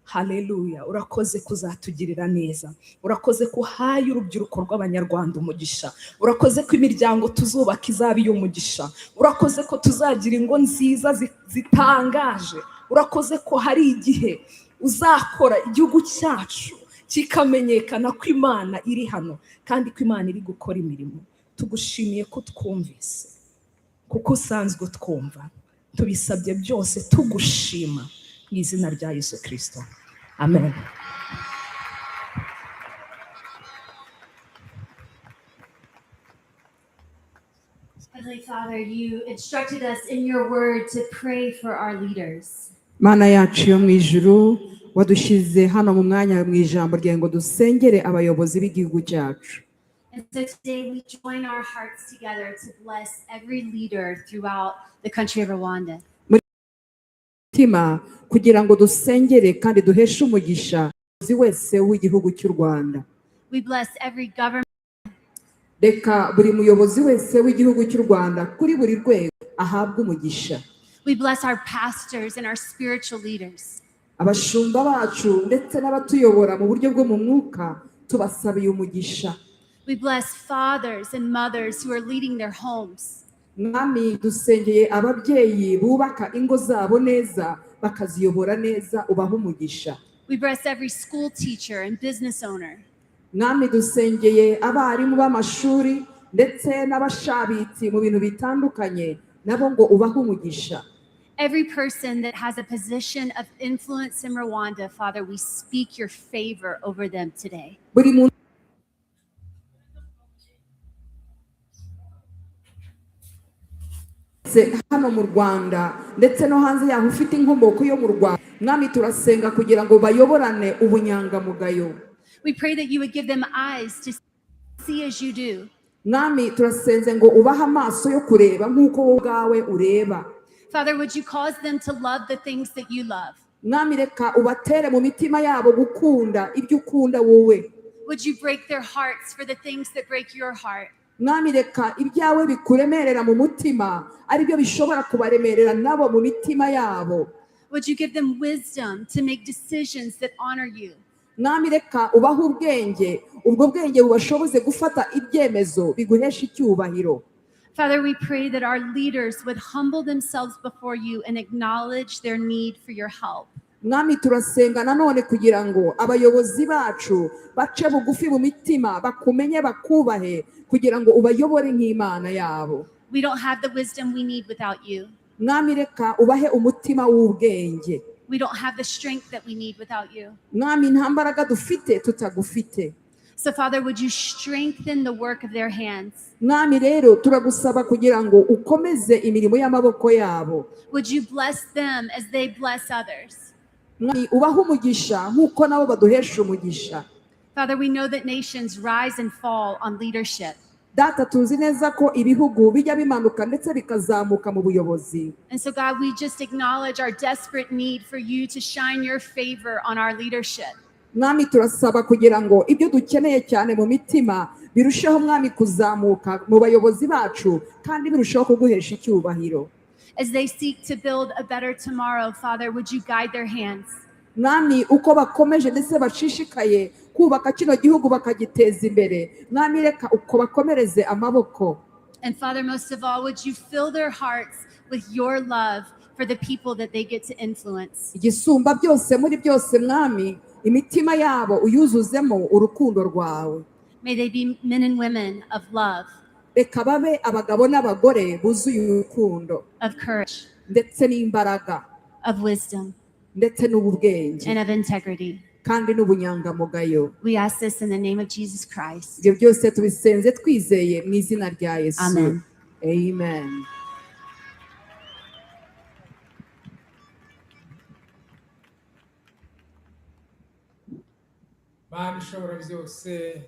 Haleluya! Urakoze kuzatugirira neza, urakoze ko uhaye urubyiruko rw'Abanyarwanda umugisha, urakoze ko imiryango tuzubaka izaba iy'umugisha, urakoze ko tuzagira ingo nziza zitangaje, urakoze ko hari igihe uzakora igihugu cyacu kikamenyekana ko Imana iri hano kandi ko Imana iri gukora imirimo. Tugushimiye ko twumvise, kuko usanzwe utwumva. Tubisabye byose tugushima mu izina rya Yesu Kirisito, amen.
Heavenly Father, you instructed us in your word to pray for our leaders.
Mana yacu yo mu ijuru, wadushyize hano mu mwanya mu ijambo ryawe ngo dusengere abayobozi b'igihugu cyacu.
And so today we join our hearts together to bless every leader throughout the country of Rwanda.
Mutima kugira ngo dusengere kandi duheshe umugisha umuyobozi wese w'igihugu cy'u Rwanda.
We bless every government
Reka buri muyobozi wese w'igihugu cy'u Rwanda kuri buri rwego ahabwe umugisha.
We bless our pastors and our spiritual leaders.
Abashumba bacu ndetse n'abatuyobora mu buryo bwo mu mwuka, tubasabiye umugisha.
We bless fathers and mothers who are leading their homes.
Mwami, dusengeye ababyeyi bubaka ingo zabo neza, bakaziyobora neza, ubaha umugisha.
We bless every school teacher and business owner.
Mwami, dusengeye abarimu b'amashuri ndetse n'abashabitsi mu bintu bitandukanye, nabo ngo ubahe umugisha.
Every person that has a position of influence in Rwanda, Father, we speak your favor over them today.
Buri muntu wese hano mu Rwanda ndetse no hanze yaho ufite inkomoko yo mu Rwanda, Mwami, turasenga kugira ngo bayoborane ubunyangamugayo.
We pray that you would give them eyes to see as you do.
Mwami, turasenze ngo ubahe amaso yo kureba nk'uko wowe ubwawe ureba.
Father, would you cause them to love the things that you love?
Mwami, reka ubatere mu mitima yabo gukunda ibyo ukunda wowe.
Would you break their hearts for the things that break your heart?
Mwami, reka ibyawe bikuremerera mu mutima aribyo bishobora kubaremerera nabo mu mitima yabo.
Would you give them wisdom to make decisions that honor you?
Mwami, reka ubahe ubwenge, ubwo bwenge bubashoboze gufata ibyemezo biguhesha icyubahiro.
Father, we pray that our leaders would humble themselves before you and acknowledge their need for your help.
Mwami, turasenga nanone kugira ngo abayobozi bacu bace bugufi mu mitima, bakumenye, bakubahe, kugira ngo ubayobore nk'Imana yabo.
We don't have the wisdom we need without you.
Mwami, reka ubahe umutima w'ubwenge.
We don't have the strength that we need without you.
Mwami, nta mbaraga dufite tutagufite.
So, Father, would you strengthen the work of their hands?
Mwami, rero turagusaba kugira ngo ukomeze imirimo y'amaboko yabo.
Would you bless them as they bless others?
Mwami, ubahe umugisha nk'uko nabo baduhesha umugisha.
Father, we know that nations rise and fall on leadership.
Data, tuzi neza ko ibihugu bijya bimanuka ndetse bikazamuka mu buyobozi.
And so, God, we just acknowledge our desperate need for you to shine your favor on our leadership.
Mwami, turasaba kugira ngo ibyo dukeneye cyane mu mitima birusheho, Mwami, kuzamuka mu bayobozi bacu kandi birusheho kuguhesha icyubahiro.
As they seek to build a better tomorrow, Father, would you guide their hands?
Mwami, uko bakomeje ndetse bashishikaye kubaka kino gihugu bakagiteza imbere, Mwami, reka uko bakomereze amaboko.
And Father, most of all, would you fill their hearts with your love for the people that they get to influence?
Igisumba byose muri byose, Mwami, imitima yabo uyuzuzemo urukundo rwawe.
May they be men and women of love,
Reka babe abagabo n'abagore buzuye urukundo,
of courage,
ndetse n'imbaraga,
of wisdom,
ndetse n'ubwenge,
and of integrity.
Kandi n'ubunyangamugayo.
We ask this in the name of Jesus Christ.
Ibyo byose tubisenze twizeye mu izina rya Yesu.
Amen.
Amen.
Mana ishobora byose,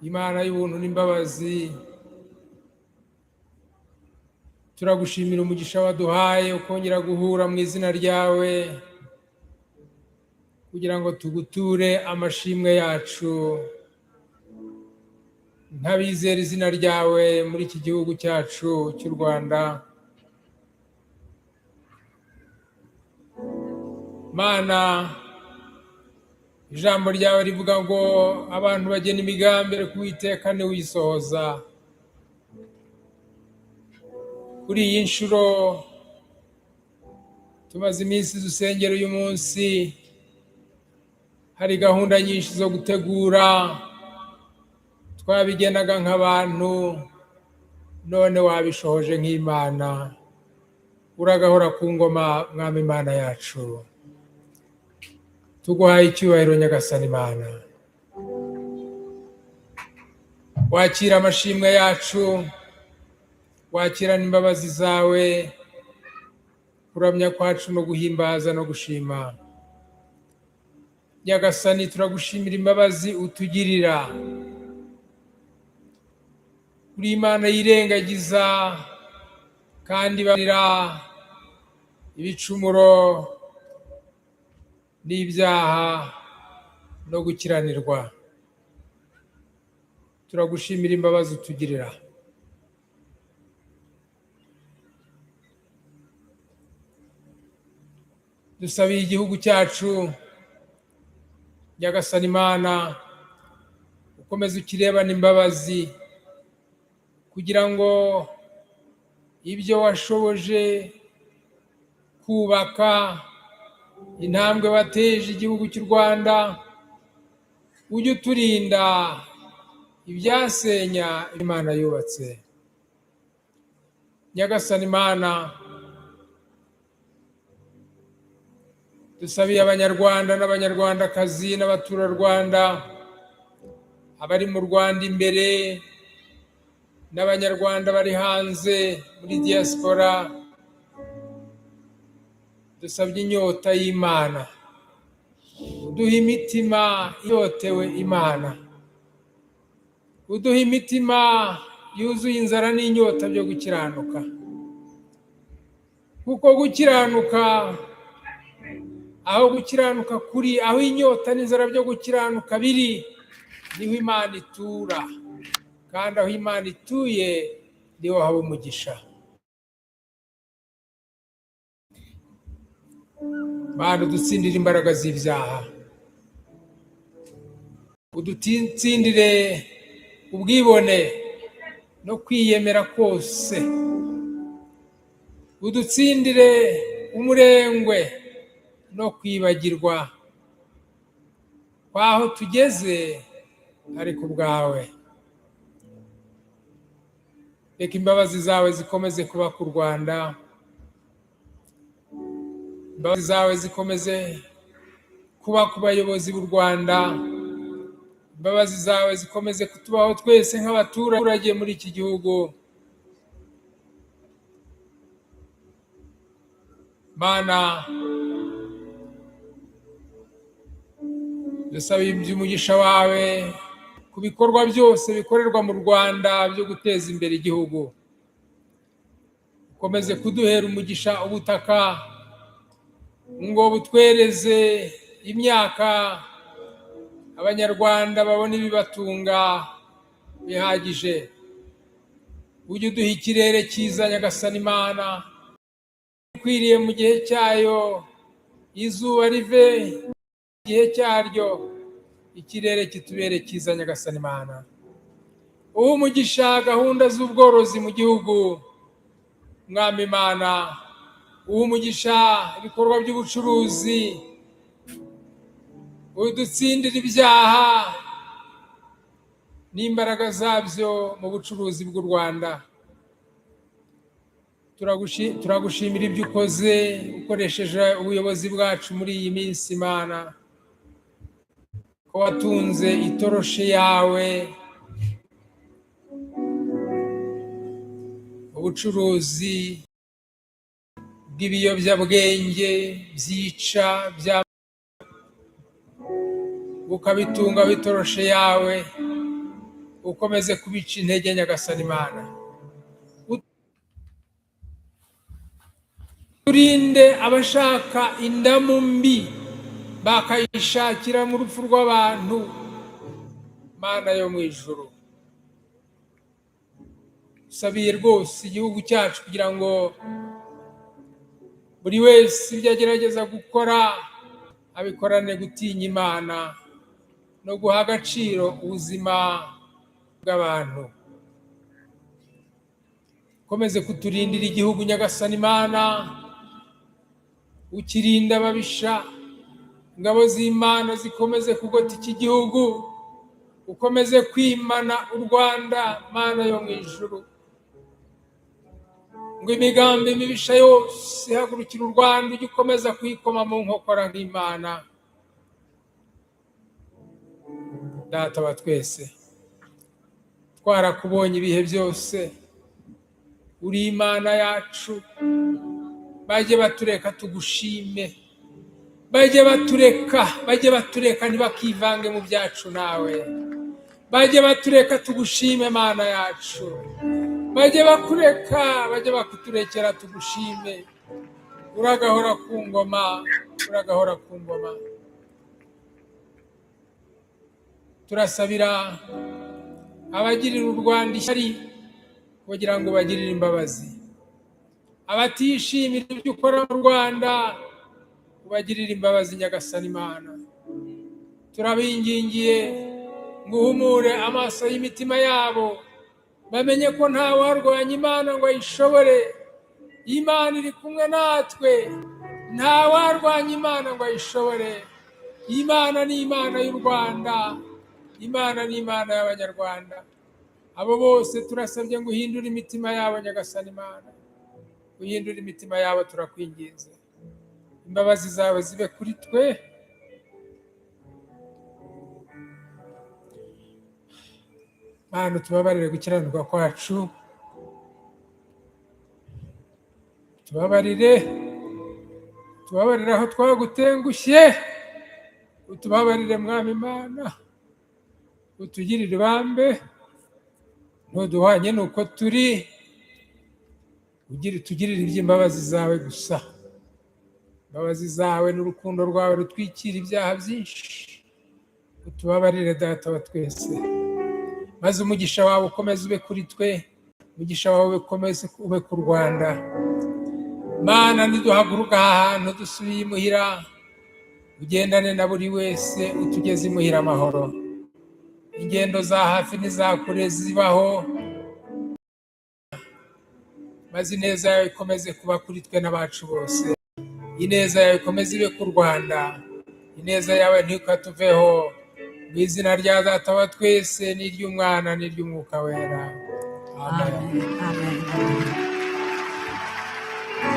Imana y'ubuntu n'imbabazi, turagushimira umugisha waduhaye ukongera guhura mu izina ryawe kugira ngo tuguture amashimwe yacu nk'abizera izina ryawe muri iki gihugu cyacu cy'u Rwanda. Mana, ijambo ryawe rivuga ngo abantu bagena imigambi ariko Uwiteka niwe uyisohoza. Kuri iyi nshuro tumaze iminsi dusengera uyu munsi, hari gahunda nyinshi zo gutegura, twabigenaga nk'abantu, none wabishohoje nk'Imana. Uragahora ku ngoma, Mwami Imana yacu. Tuguhaye icyubahiro, Nyagasani Imana. Wakira amashimwe yacu, wakirana imbabazi zawe kuramya kwacu no guhimbaza no gushima. Nyagasani, turagushimira imbabazi utugirira. Uri Imana yirengagiza kandi ibabarira ibicumuro n'ibyaha no gukiranirwa. Turagushimira imbabazi utugirira. Dusabiye igihugu cyacu, Nyagasani Imana, ukomeze ukirebane imbabazi kugira ngo ibyo washoboje kubaka, intambwe wateje igihugu cy'u Rwanda, ujye uturinda ibyasenya Imana yubatse. Nyagasani Imana, dusabiye Abanyarwanda n'Abanyarwandakazi n'abaturarwanda, abari mu Rwanda imbere n'Abanyarwanda bari hanze muri diaspora. Dusabye inyota y'Imana, uduhe imitima iyotewe Imana, uduhe imitima yuzuye inzara n'inyota byo gukiranuka, kuko gukiranuka, aho gukiranuka kuri, aho inyota n'inzara byo gukiranuka biri, niho Imana itura, kandi aho Imana ituye niho haba umugisha. Mana, udutsindire imbaraga z'ibyaha, udutsindire ubwibone no kwiyemera kose, udutsindire umurengwe no kwibagirwa kwaho tugeze ari ku bwawe. Reka imbabazi zawe zikomeze kuba ku Rwanda, imbabazi zawe zikomeze kuba ku bayobozi b'u Rwanda, imbabazi zawe zikomeze kutubaho twese nk'abaturage muri iki gihugu. Mana, dusaba iby'umugisha wawe Ku bikorwa byose bikorerwa mu Rwanda byo guteza imbere igihugu, ukomeze kuduhera umugisha ubutaka ngo butwereze imyaka, Abanyarwanda babone ibibatunga bihagije. Ujye uduha ikirere cyiza, Nyagasani Imana, ikwiriye mu gihe cyayo, izuba rive igihe cyaryo, ikirere kitubere cyiza, Nyagasani Imana. Uhe umugisha gahunda z'ubworozi mu gihugu, Mwami Imana. Uhe umugisha ibikorwa by'ubucuruzi. Udutsindire ibyaha n'imbaraga zabyo mu bucuruzi bw'u Rwanda. Turagushimira ibyo ukoze ukoresheje ubuyobozi bwacu muri iyi minsi, Imana, ko watunze itoroshi yawe ubucuruzi bw'ibiyobyabwenge byica bya ukabitunga itoroshe yawe. Ukomeze kubica intege, Nyagasani Imana. Turinde abashaka indamu mbi bakayishakira mu rupfu rw'abantu. Mana yo mu ijuru, usabiye rwose igihugu cyacu kugira ngo buri wese ibyo agerageza gukora abikorane gutinya Imana no guha agaciro ubuzima bw'abantu. Ukomeze kuturindira igihugu, Nyagasani Imana, ukirinda ababisha. Ingabo z'Imana zikomeze kugota iki gihugu. Ukomeze kwimana u Rwanda, Mana yo mu ijuru, ngo imigambi mibisha yose ihagurukira u Rwanda ujye ukomeza kuyikoma mu nkokora nk'Imana. Data wa twese, twarakubonye ibihe byose, uri Imana yacu. Bajye batureka tugushime, bajye batureka, bajye batureka, ntibakivange mu byacu nawe. Bajye batureka tugushime, Mana yacu. Bajye bakureka, bajye bakuturekera tugushime. Uragahora ku ngoma, uragahora ku ngoma. Turasabira abagirira u Rwanda ishyari kugira ngo bagirire imbabazi, abatishimira ibyo ukora mu Rwanda ubagirire imbabazi, Nyagasani Imana. Turabingingiye ngo uhumure amaso y'imitima yabo, bamenye ko nta warwanya Imana ngo ayishobore. Imana iri kumwe natwe, nta warwanya Imana ngo ayishobore. Imana ni Imana y'u Rwanda, Imana ni Imana y'Abanyarwanda. Abo bose turasabye ngo uhindure imitima yabo, Nyagasani Imana, uhindure imitima yabo, turakwinginze. Imbabazi zawe zibe kuri twe. Mana, tubabarire gukiranirwa kwacu, tubabarire, tubabarire aho twagutengushye, utubabarire Mwami Imana, utugirire ibambe, ntuduhanye nuko turi, tugirire iby'imbabazi zawe gusa. Imbabazi zawe n'urukundo rwawe rutwikira ibyaha byinshi. Utubabarire, Data wa twese, maze umugisha wawe ukomeze ube kuri twe, umugisha wawe ukomeze ube ku Rwanda. Mana, niduhaguruka aha hantu dusubiye imuhira, ugendane na buri wese, utugeze imuhira amahoro. Ingendo za hafi n'iza kure zibaho, maze ineza yawe ikomeze kuba kuri twe n'abacu bose. Ineza yawe ikomeze ibe ku Rwanda, ineza yawe ntikatuveho. Mu izina rya Data wa twese n'iry'Umwana n'iry'Umwuka Wera, amen.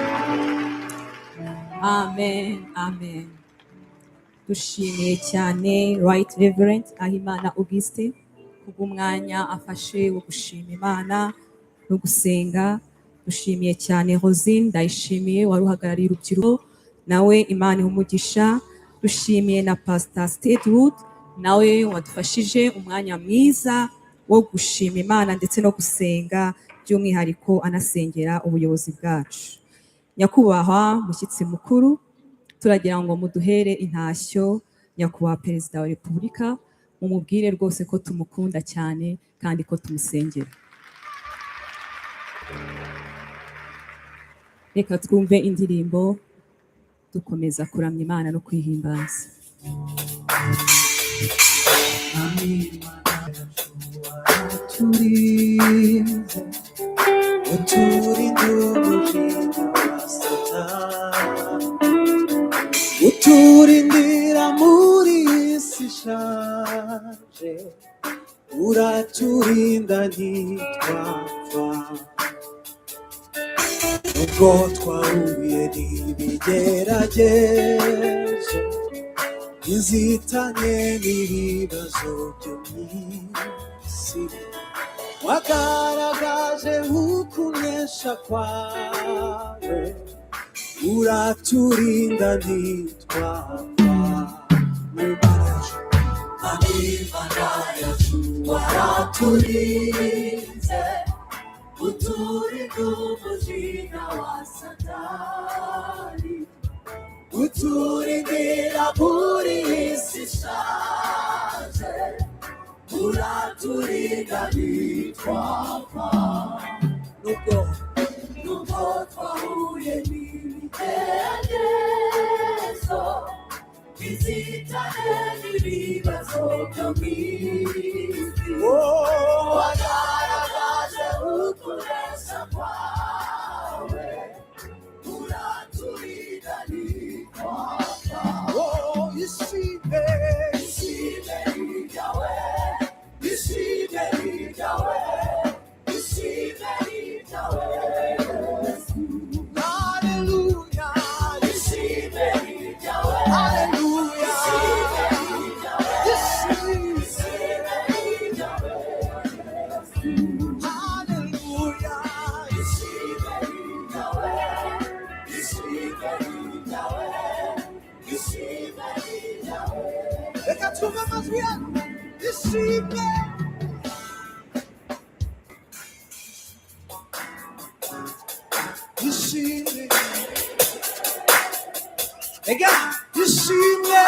Amen, amen, amen. Dushimiye cyane Right Reverend Ahimana Auguste kubw'umwanya afashe wo gushima Imana no gusenga. Dushimiye cyane Rosine Ndayishimiye wari uhagarariye urubyiruko, nawe Imana iha umugisha. Dushimiye na Pastor Statewood
Nawe wadufashije umwanya mwiza wo gushima Imana ndetse no gusenga, by'umwihariko anasengera ubuyobozi bwacu. Nyakubahwa mushyitsi mukuru, turagira ngo muduhere intashyo Nyakubahwa Perezida wa Repubulika, mumubwire rwose ko tumukunda cyane kandi ko tumusengera. Reka twumve indirimbo dukomeza kuramya Imana no kwihimbaza.
Turinze, uturinde umujinya wa Satani, uturindira muri iyi si ishaje, uraturinda ntitwapfa. Nubwo twahuye n'ibigeragezo, inzitane n'ibibazo byo mu isi, wagaragaje ukunesha kwawe, uraturinda ntitwapfa. Imana yacu, waraturinze, uturinda umujinya wa Satani, uturindira muri iyi si ishaje, uraturinda ntitwapfa. Nubwo twahuye n'ibigeragezo, inzitane n'ibibazo byo mu isi, wagaragaje ukunesha kwawe, uraturinda ntitwapfa. Oh, ishime, ishime ryawe, ishime ryawe, ishime ryawe. Haleluya, ishime ryawe, haleluya, ishime ryawe, ishime ryawe, haleluya, ishime ryawe, ishime ryawe, ishime ryawe. Reka twumve amajwi yanyu, ishime. Ishime. Ega, ishime.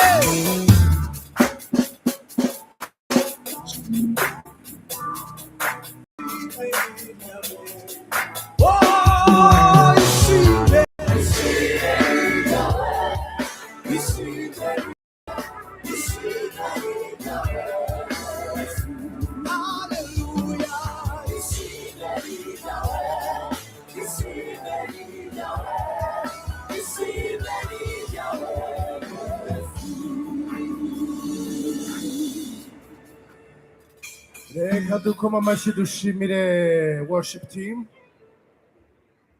Oh, ishime. Ishime ryawe, ishime, ishime ryawe. Haleluya, ishime ryawe, ishime ryawe, ishime ryawe.
Reka dukoma amashyi dushimire worship team,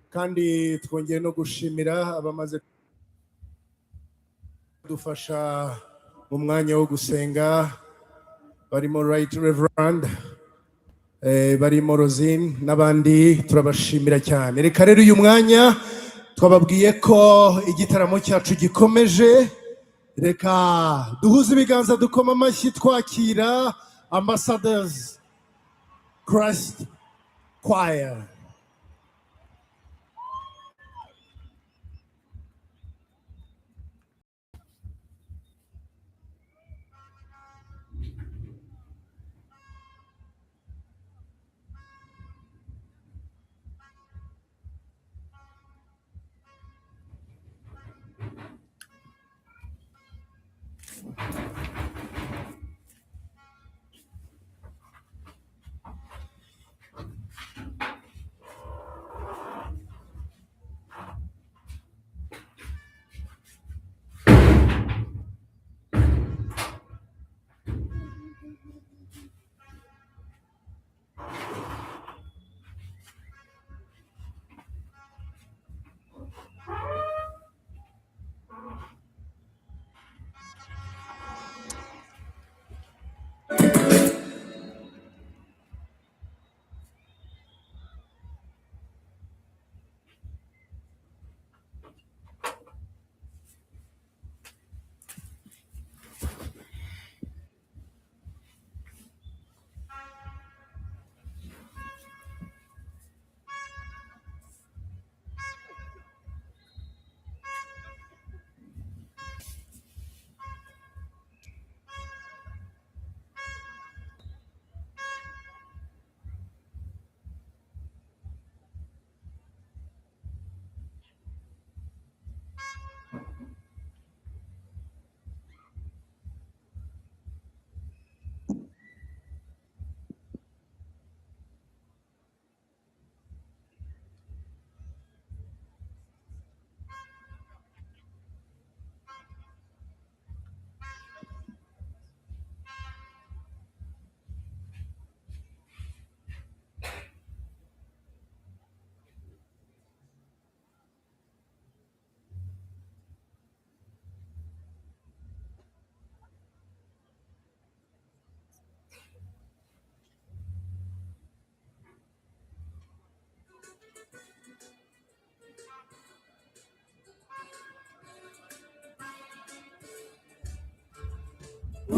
kandi twongeye no gushimira abamaze kudufasha mu mwanya wo gusenga, barimo Right Reverend, barimo Rosine n'abandi, turabashimira cyane. Reka rero uyu mwanya twababwiye ko igitaramo cyacu gikomeje. Reka duhuze ibiganza, dukoma amashyi, twakira Ambassadors Christ Choir.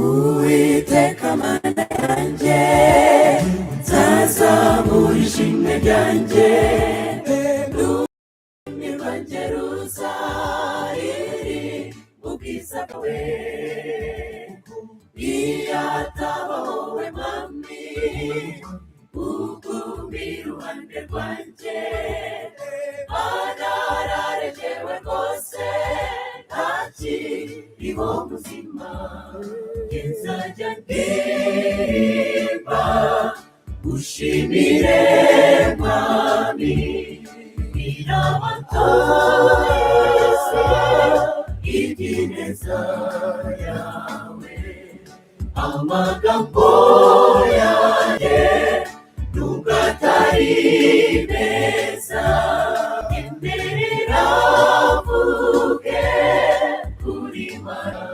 Uwiteka Mana yanjye, nzazamura ishimwe ryanjye, n'ururimi rwanjye ruzariri ubwiza bwawe. Iyo ataba wowe Mwami uguma iruhande rwanjye, anararegewe rwose, ntakiriho muzima. Nzajya ndirimba ushimire Mwami, irabatoze iby'ineza yawe. Amagambo yanjye nubwo atari meza, emerera mvuge kuri Mana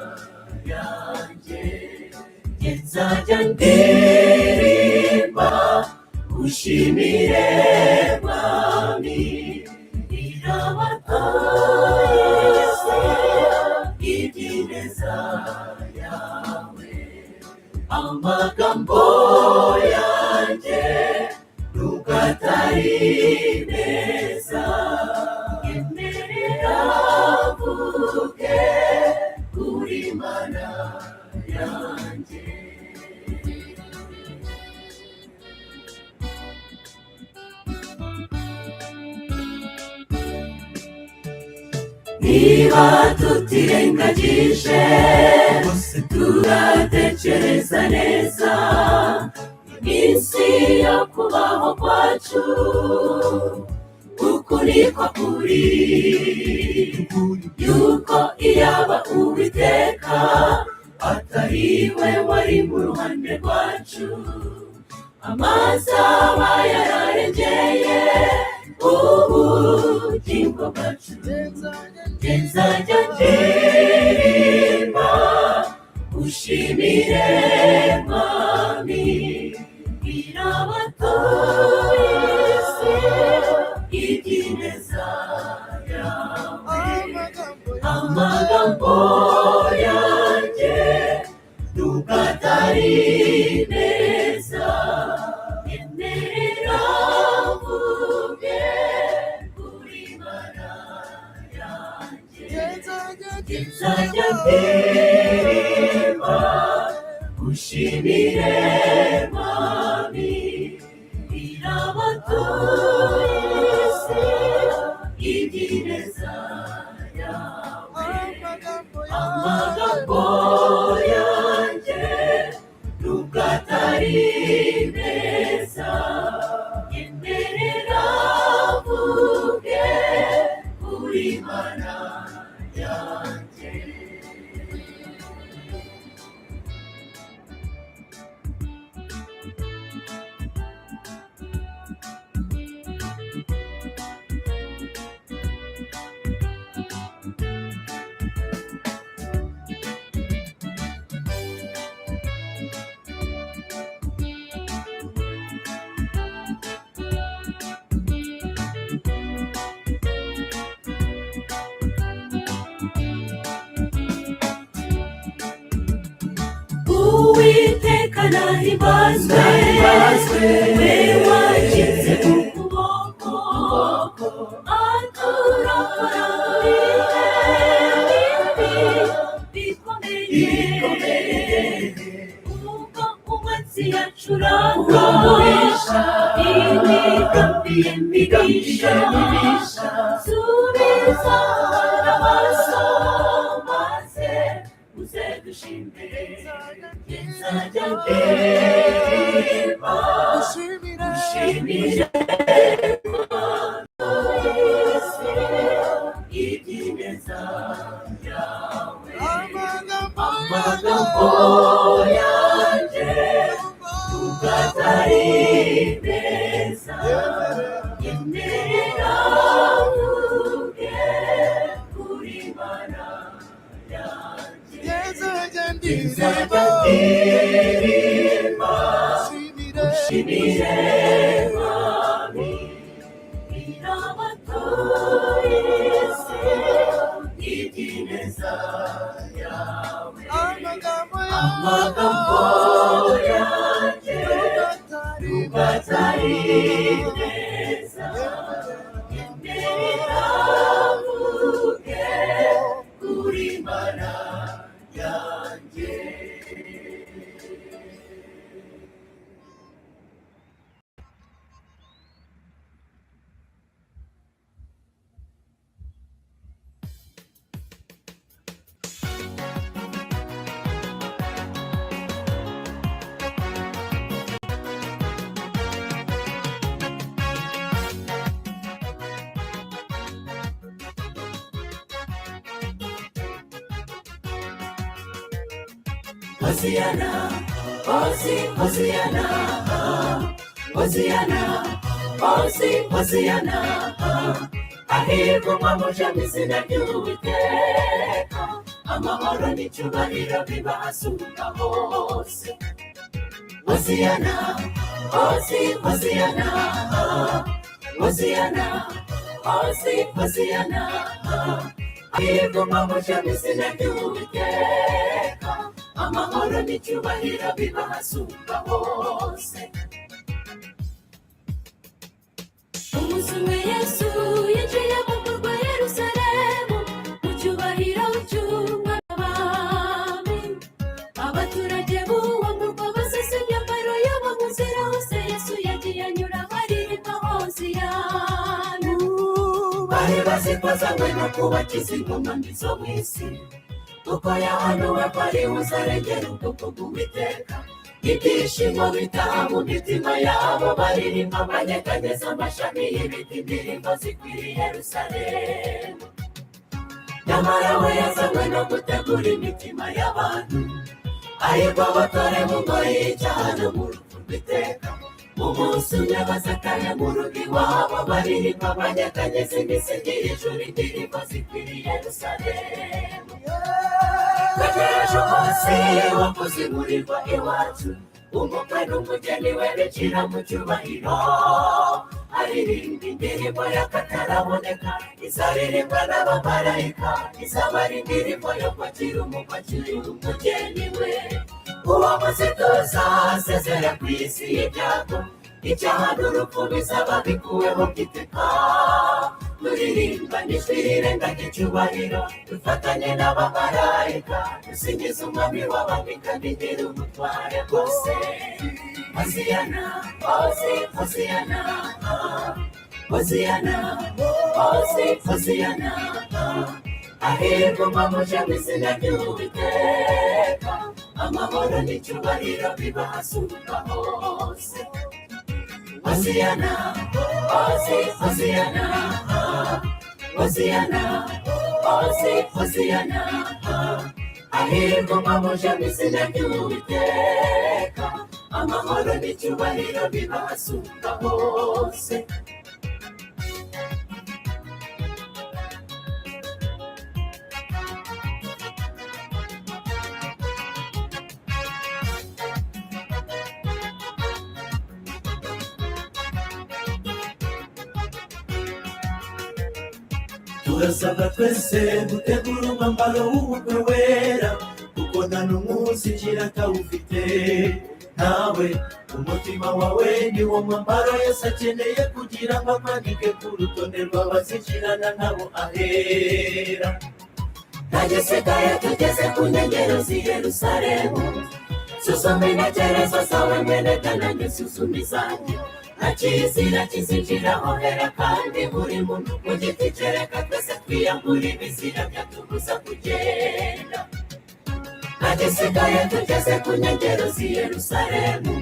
yanjye. Nzajya ndirimba ushimire Mwami, irabatoze iby'ineza yawe. Amagambo yanjye nubwo atari meza, emerera mvuge kuri Mana yanjye. Niba tutirengagije, tugatekereza neza iminsi yo kubaho kwacu, uku niko kuri, yuko iyaba Uwiteka atari we wari mu ruhande rwacu, amazi aba yararengeye ubugingo bwacu. Nzajya ndirimba ushimire Mwami, irabatoze iby'ineza yawe. Amagambo yanjye nubwo atari meza, emerera mvuge kuri Mana yanjye. Nzajya ndirimba ushimire Mwami, irabatoze iby'ineza yawe. Amagambo yanjye nubwo atari meza, emerera mvuge kuri Mana yanjye. Uwiteka nahimbazwe, we wakinze ukuboko, aturokora muri bibi bikomeye. Ubwo umwanzi yacuraga imigambi ye mibisha, subiza amaso maze uze dushimire. Nzajya ndirimba ushimire isi iby'ineza yawe. Amagambo yanjye nubwo atari meza, emerera mvuge kuri Mana yanjye. Nzajya ndirimba ushimire Mwami, irabatuye isi iby'ineza yawe. Amagambo yanjye numva atari meza, nyemera mvuge kuri Mana yanjye. Hosiana, Hosi, Hosiana, Hosiana, Hosi, Hosiana. Hahirwa umwami uje mu izina ry'Uwiteka, amahoro n'icyubahiro biba asumba hose. Hosiana, Hosi, Hosiana, Hosiana, Hosi, Hosiana. Hahirwa umwami uje mu izina ry'Uwiteka, amahoro n'icyubahiro biba asumba hose.
Umunsi umwe Yesu yinjiye mu murwa Yerusalemu mu cyubahiro cy'umwami. Abaturage b'uwo murwa basesa imyambaro yabo mu nzira hose Yesu yagiye anyura baririmba Hoziyana.
Bari bazi ko azanywe no kubakiza ingoma mbi zo mu isi, kuko yahanuwe ko ari we uzarengera ubwoko bw'Uwiteka. Ibyishimo bitaha mu mitima yabo, baririmba banyeganyeza amashami y'ibiti, indirimbo zikwiriye Yerusalemu. Nyamara we yazanywe no gutegura imitima y'abantu, ayigobotore mu ngoyi y'icyaha no mu rupfu rw'iteka. Umunsi umwe bazatahe mu rugo iwabo, baririmba banyeganyeza imisingi y'ijuru, indirimbo zikwiriye Yerusalemu. Twegereje umunsi wo kuzimurirwa iwacu, umukwe n'umugeni we binjira mu cyubahiro, aririmba indirimbo y'akataraboneka, izaririmbwa n'abamarayika, izaba ari indirimbo yo kwakira umukwe akiri umugeni we. Uwo munsi tuzasezera ku isi y'ibyago, icyaha n'urupfu bizaba bikuweho by'iteka. Turirimba n'ijwi rirenga icyubahiro, dufatanye n'abamarayika, dusingiza umwami w'abami kandi nyir'ubutware bwose. Hoziyana, Hosi, Hoziyana, Hoziyana, Hosi, Hoziyana. Hahirwa umwami uje mu izina ry'Uwiteka, amahoro n'icyubahiro biba asumba hose. Hoziyana, Hosi, Hoziyana, Hoziyana, Hosi, Hoziyana. Hahirwa umwami uje mu izina ry'Uwiteka, amahoro n'icyubahiro biba asumba hose.
Turasabwa twese gutegura umwambaro w'ubukwe wera, kuko nta n'umwe uzinjira atawufite. Nawe umutima wawe ni wo mwambaro Yesu akeneye kugira ngo amanike ku rutonde rw'abazinjirana nabo ahera.
Ntagisigaye tugeze ku nkengero z'i Yerusalemu, suzuma intekerezo zawe mwene nanjye suzuma izanjye. Nta kizira kizinjiraho hera, kandi buri muntu ku giti cye reka twese twiyambure ibizira byatubuza kugenda. Ntagisigaye tugeze ku nkengero z'i Yerusalemu,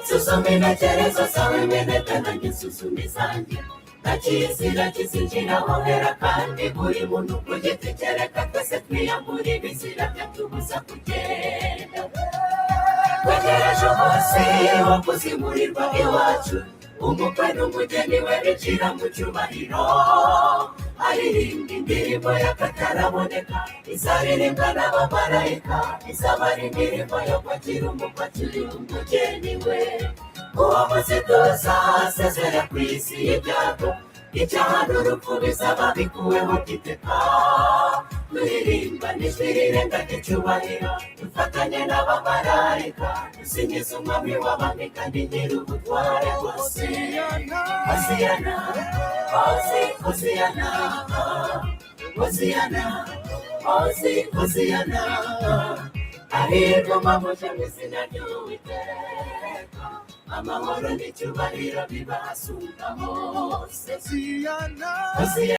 suzuma intekerezo zawe mwene nanjye suzuma izanjye. Nta kizira kizinjiraho hera, kandi buri muntu ku giti cye reka twese twiyambure ibizira byatubuza kugenda. Twegereje umunsi wo kuzimurirwa iwacu, umukwe n'umugeni we binjira mu cyubahiro, aririmba indirimbo y'akataraboneka, izaririmbwa n'abamarayika, izaba ari indirimbo yo kwakira umukwe akiri umugeni we. Uwo munsi tuzasezera ku isi y'ibyago, icyaha n'urupfu bizaba bikuweho giteka. Turirimba n'ijwi rirenga ry'icyubahiro, dufatanye n'abamarayika, dusingiza Umwami w'abami kandi Nyir'ubutware bwose. Hosiyana, Hosi, Hosiyana, Hosiyana, Hosi, Hosiyana. Hahirwa umwami mu izina ry'Uwiteka, amahoro n'icyubahiro bibasumba hose. Hosiyana.